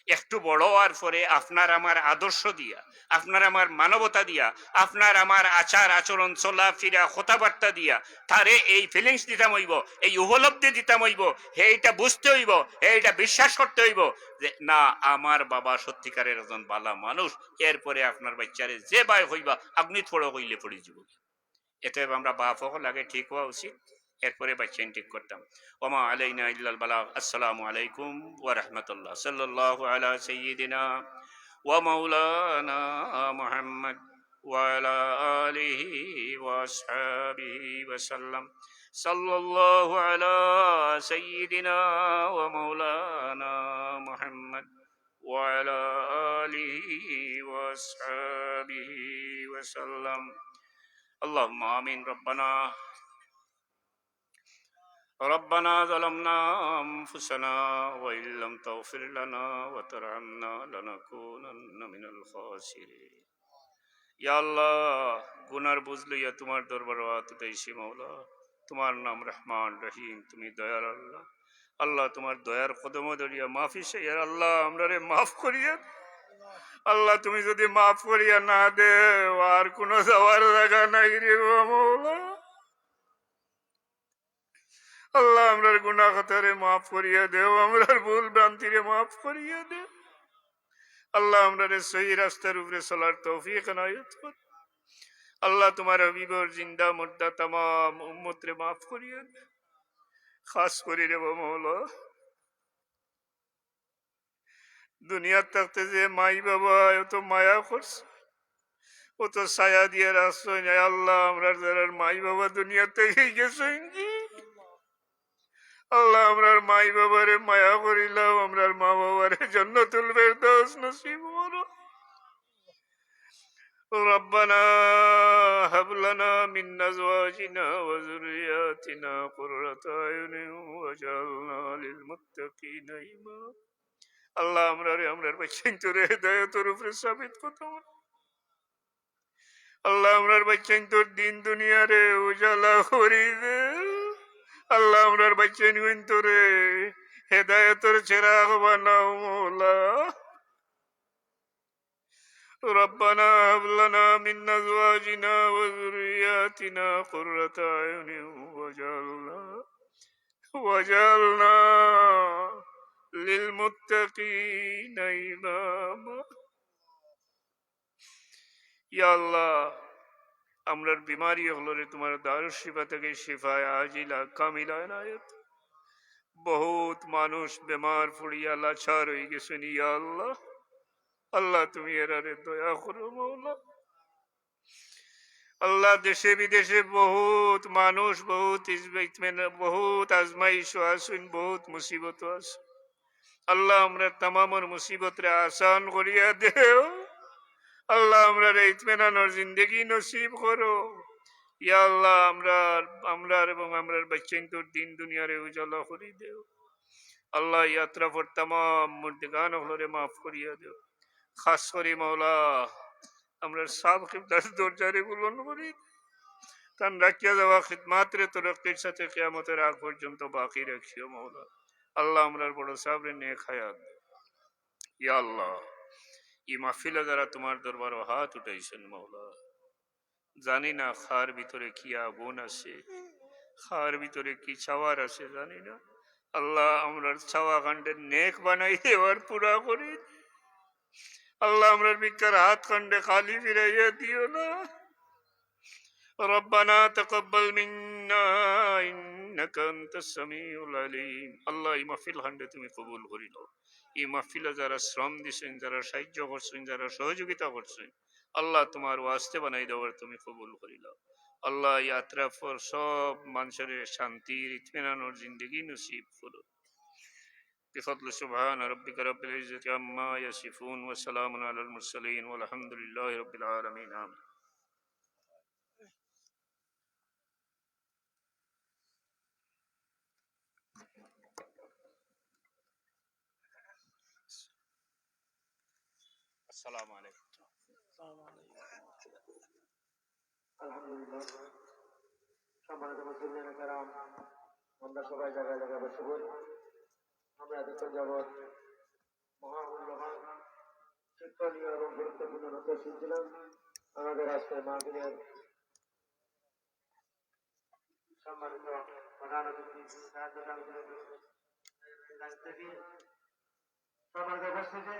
একটু বড় অওয়ার পরে আপনার আমার আদর্শ দিয়া, আপনার আমার মানবতা দিয়া, আপনার আমার আচার আচরণ, চলাফিরা, কথাবার্তা দিয়া তারে এই feelings দিতাম অইবো, এই উপলব্ধি দিতাম অইবো, হে এটা বুঝতে অইবো, হে এটা বিশ্বাস করতে অইবো যে না, আমার বাবা সত্যিকারের একজন বালা মানুষ। এরপরে আপনার বাচ্চারে যে বায় কইবা, আপনি থোড়ো কইলে পড়ি যাইবো। এতে আমরা বাপ অকল আগে ঠিক অওয়া উচিত, এরপরে বাচ্চাইন ঠিক করতাম। ওমা আলাইনা ইল্লাল বালাগ। আসসালামু আলাইকুম ওয়া রাহমাতুল্লাহ। সাল্লাল্লাহু আলা সাইয়্যিদিনা ওয়া মাওলানা মুহাম্মদ ওয়া আলা আলিহি ওয়া আসহাবিহি ওয়া সাল্লাম। সাল্লাল্লাহু আলা সাইয়্যিদিনা ওয়া মাওলানা মুহাম্মদ وعلى آله وأصحابه وسلم. اللهم آمين. ربنا، ربنا ظلمنا أنفسنا وإن لم تغفر لنا وترحمنا لنكونن من الخاسرين. ইয়া আল্লাহ, গুনার বুঝ লইয়া তোমার দরবারো আত উঠাইছি মাওলা। তোমার নাম রহমান রহিম, তুমি দয়ার আল্লাহ। আল্লাহ, তোমার দয়ার কদমো ধরিয়া মাফি চাইয়ার আল্লাহ, আমরারে মাফ করিয়া দেও। আল্লাহ, তুমি যদি মাফ করিয়া না দেও, আর কোনো যাওয়ার জাগা নাই রে গো মাওলা। আল্লাহ, আমরার গুনাহ খাতারে মাফ করিয়া দেও, আমরার ভুল ভ্রান্তিরে মাফ করিয়া দেও। আল্লাহ, আমরারে সহি রাস্তার উপরে চলার তৌফিক এনায়েত করো। আল্লাহ, তোমার হাবিবর জিন্দা মুর্দা তামাম উম্মতরে মাফ করিয়া দেও। খাস করি রে বা মাওলা, দুনিয়াত থাকতে যে মাই বাবা অত মায়া করছে, অত ছায়া দিয়া রাখছইন, আয় আল্লাহ, আমরার যারার মাই বাবা দুনিয়া থাকি গেছইন গি, আল্লাহ, আমরার মাই বাবারে মায়া করিলাও, আমরার মা বাবারে জান্নাতুল ফেরদাউস নসিব করো। ربنا هب لنا من أزواجنا وذرياتنا قرة أعين واجعلنا للمتقين إماما. আল্লাহ, আমরারে, আমরার বাচ্চাইন্তরে হেদায়েতর উপরে সাবিত করো। আল্লাহ, আমরার বাচ্চাইন্তর দিন দুনিয়ারে উজালা করি দেও। আল্লাহ, আমরার বাচ্চাইন্তরে হেদায়েতর চেরাগ বানাও মাওলা। ربنا هب لنا من أزواجنا وذرياتنا قرة أعين واجعلنا، واجعلنا للمتقين إماما. ইয়া আল্লাহ, আমরার বিমারি অকলরে তোমার দারুশ শিফা থাকি শিফায়ে আজিলা কামিলা এনায়েত। বহুত মানুষ বেমার পড়িয়া লাচার অইগেছইন, ইয়া আল্লাহ, আল্লাহ, তুমি এরারে দয়া করো মাওলা। আল্লাহ, দেশে বিদেশে বহুত মানুষ, বহুত ইজ-, ইতমেনা-, বহুত আজমাইশো আছইন, বহুত মুসিবতো আছইন। আল্লাহ, আমরার তামামর মুসিবতরে আসান করিয়া দেও। আল্লাহ, আমরারে ইতমেনানর জিন্দেগি নসিব করো। ইয়া আল্লাহ, আমরার, আমরার এবং আমরার বাচ্চাইন্তর দিন দুনিয়ারে উজালা করি দেও। আল্লাহ, ই আতরাফর তামাম মুর্দেগান অকলরে মাফ করিয়া দেও। খাস করি মাওলা, আমরার সাব কিবলার দরজারে বুলন্দ করি, তান রাখিয়া যাওয়া খিদমাতরে তরক্কির সাথে কিয়ামতর আগ পর্যন্ত বাকি রাখিও মাওলা। আল্লাহ, আমরার বড় সাবরে নেক হায়াত দেও। ইয়া আল্লাহ, ই মাহফিলো যারা তুমার দরবারো হাত উঠাইছইন মাওলা, জানি না কার ভিতরে কি আগুন আছে, কার ভিতরে কি চাওয়ার আছে জানি না। আল্লাহ, আমরার চাওয়া খানরে নেক বানাই দেও আর পুরা করি। আল্লাহ, আমরার ভিক্ষার হাত খানরে খালি ফিরাইয়া দিও না। ربنا تقبل منا إنك أنت السميع العليم। আল্লাহ, ই মাহফিল খানরে তুমি কবুল করি লও। ই মাহফিলো যারা শ্রম দিছইন, যারা সাহায্য করছইন, যারা সহযোগিতা করছইন, আল্লাহ, তুমার ওয়াস্তে বানাই দেওয়ার তুমি কবুল করি লও। আল্লাহ, ই আতরাফর সব মানষরে শান্তির, ইতমিনানর জিন্দেগি নসিব করো। بفضل سبحان ربك رب العزة عما يصفون وسلام على المرسلين والحمد لله رب العالمين. آمين. আসসালামু আলাইকুম। আলহামদুলিল্লাহ। সম্মানিত মুসল্লিয়ানে কেরাম, আমরা সবাই জায়গায় জায়গায় বসে পড়ি। আমরা এতক্ষণ যাবৎ মহামূল্যবান, শিক্ষণীয় এবং গুরুত্বপূর্ণ নসিহত শুনছিলাম। আমাদের আজকের মাহফিলের সম্মানিত প্রধান অতিথি, সম্মানিত উপস্থিতি, আমরা সবাই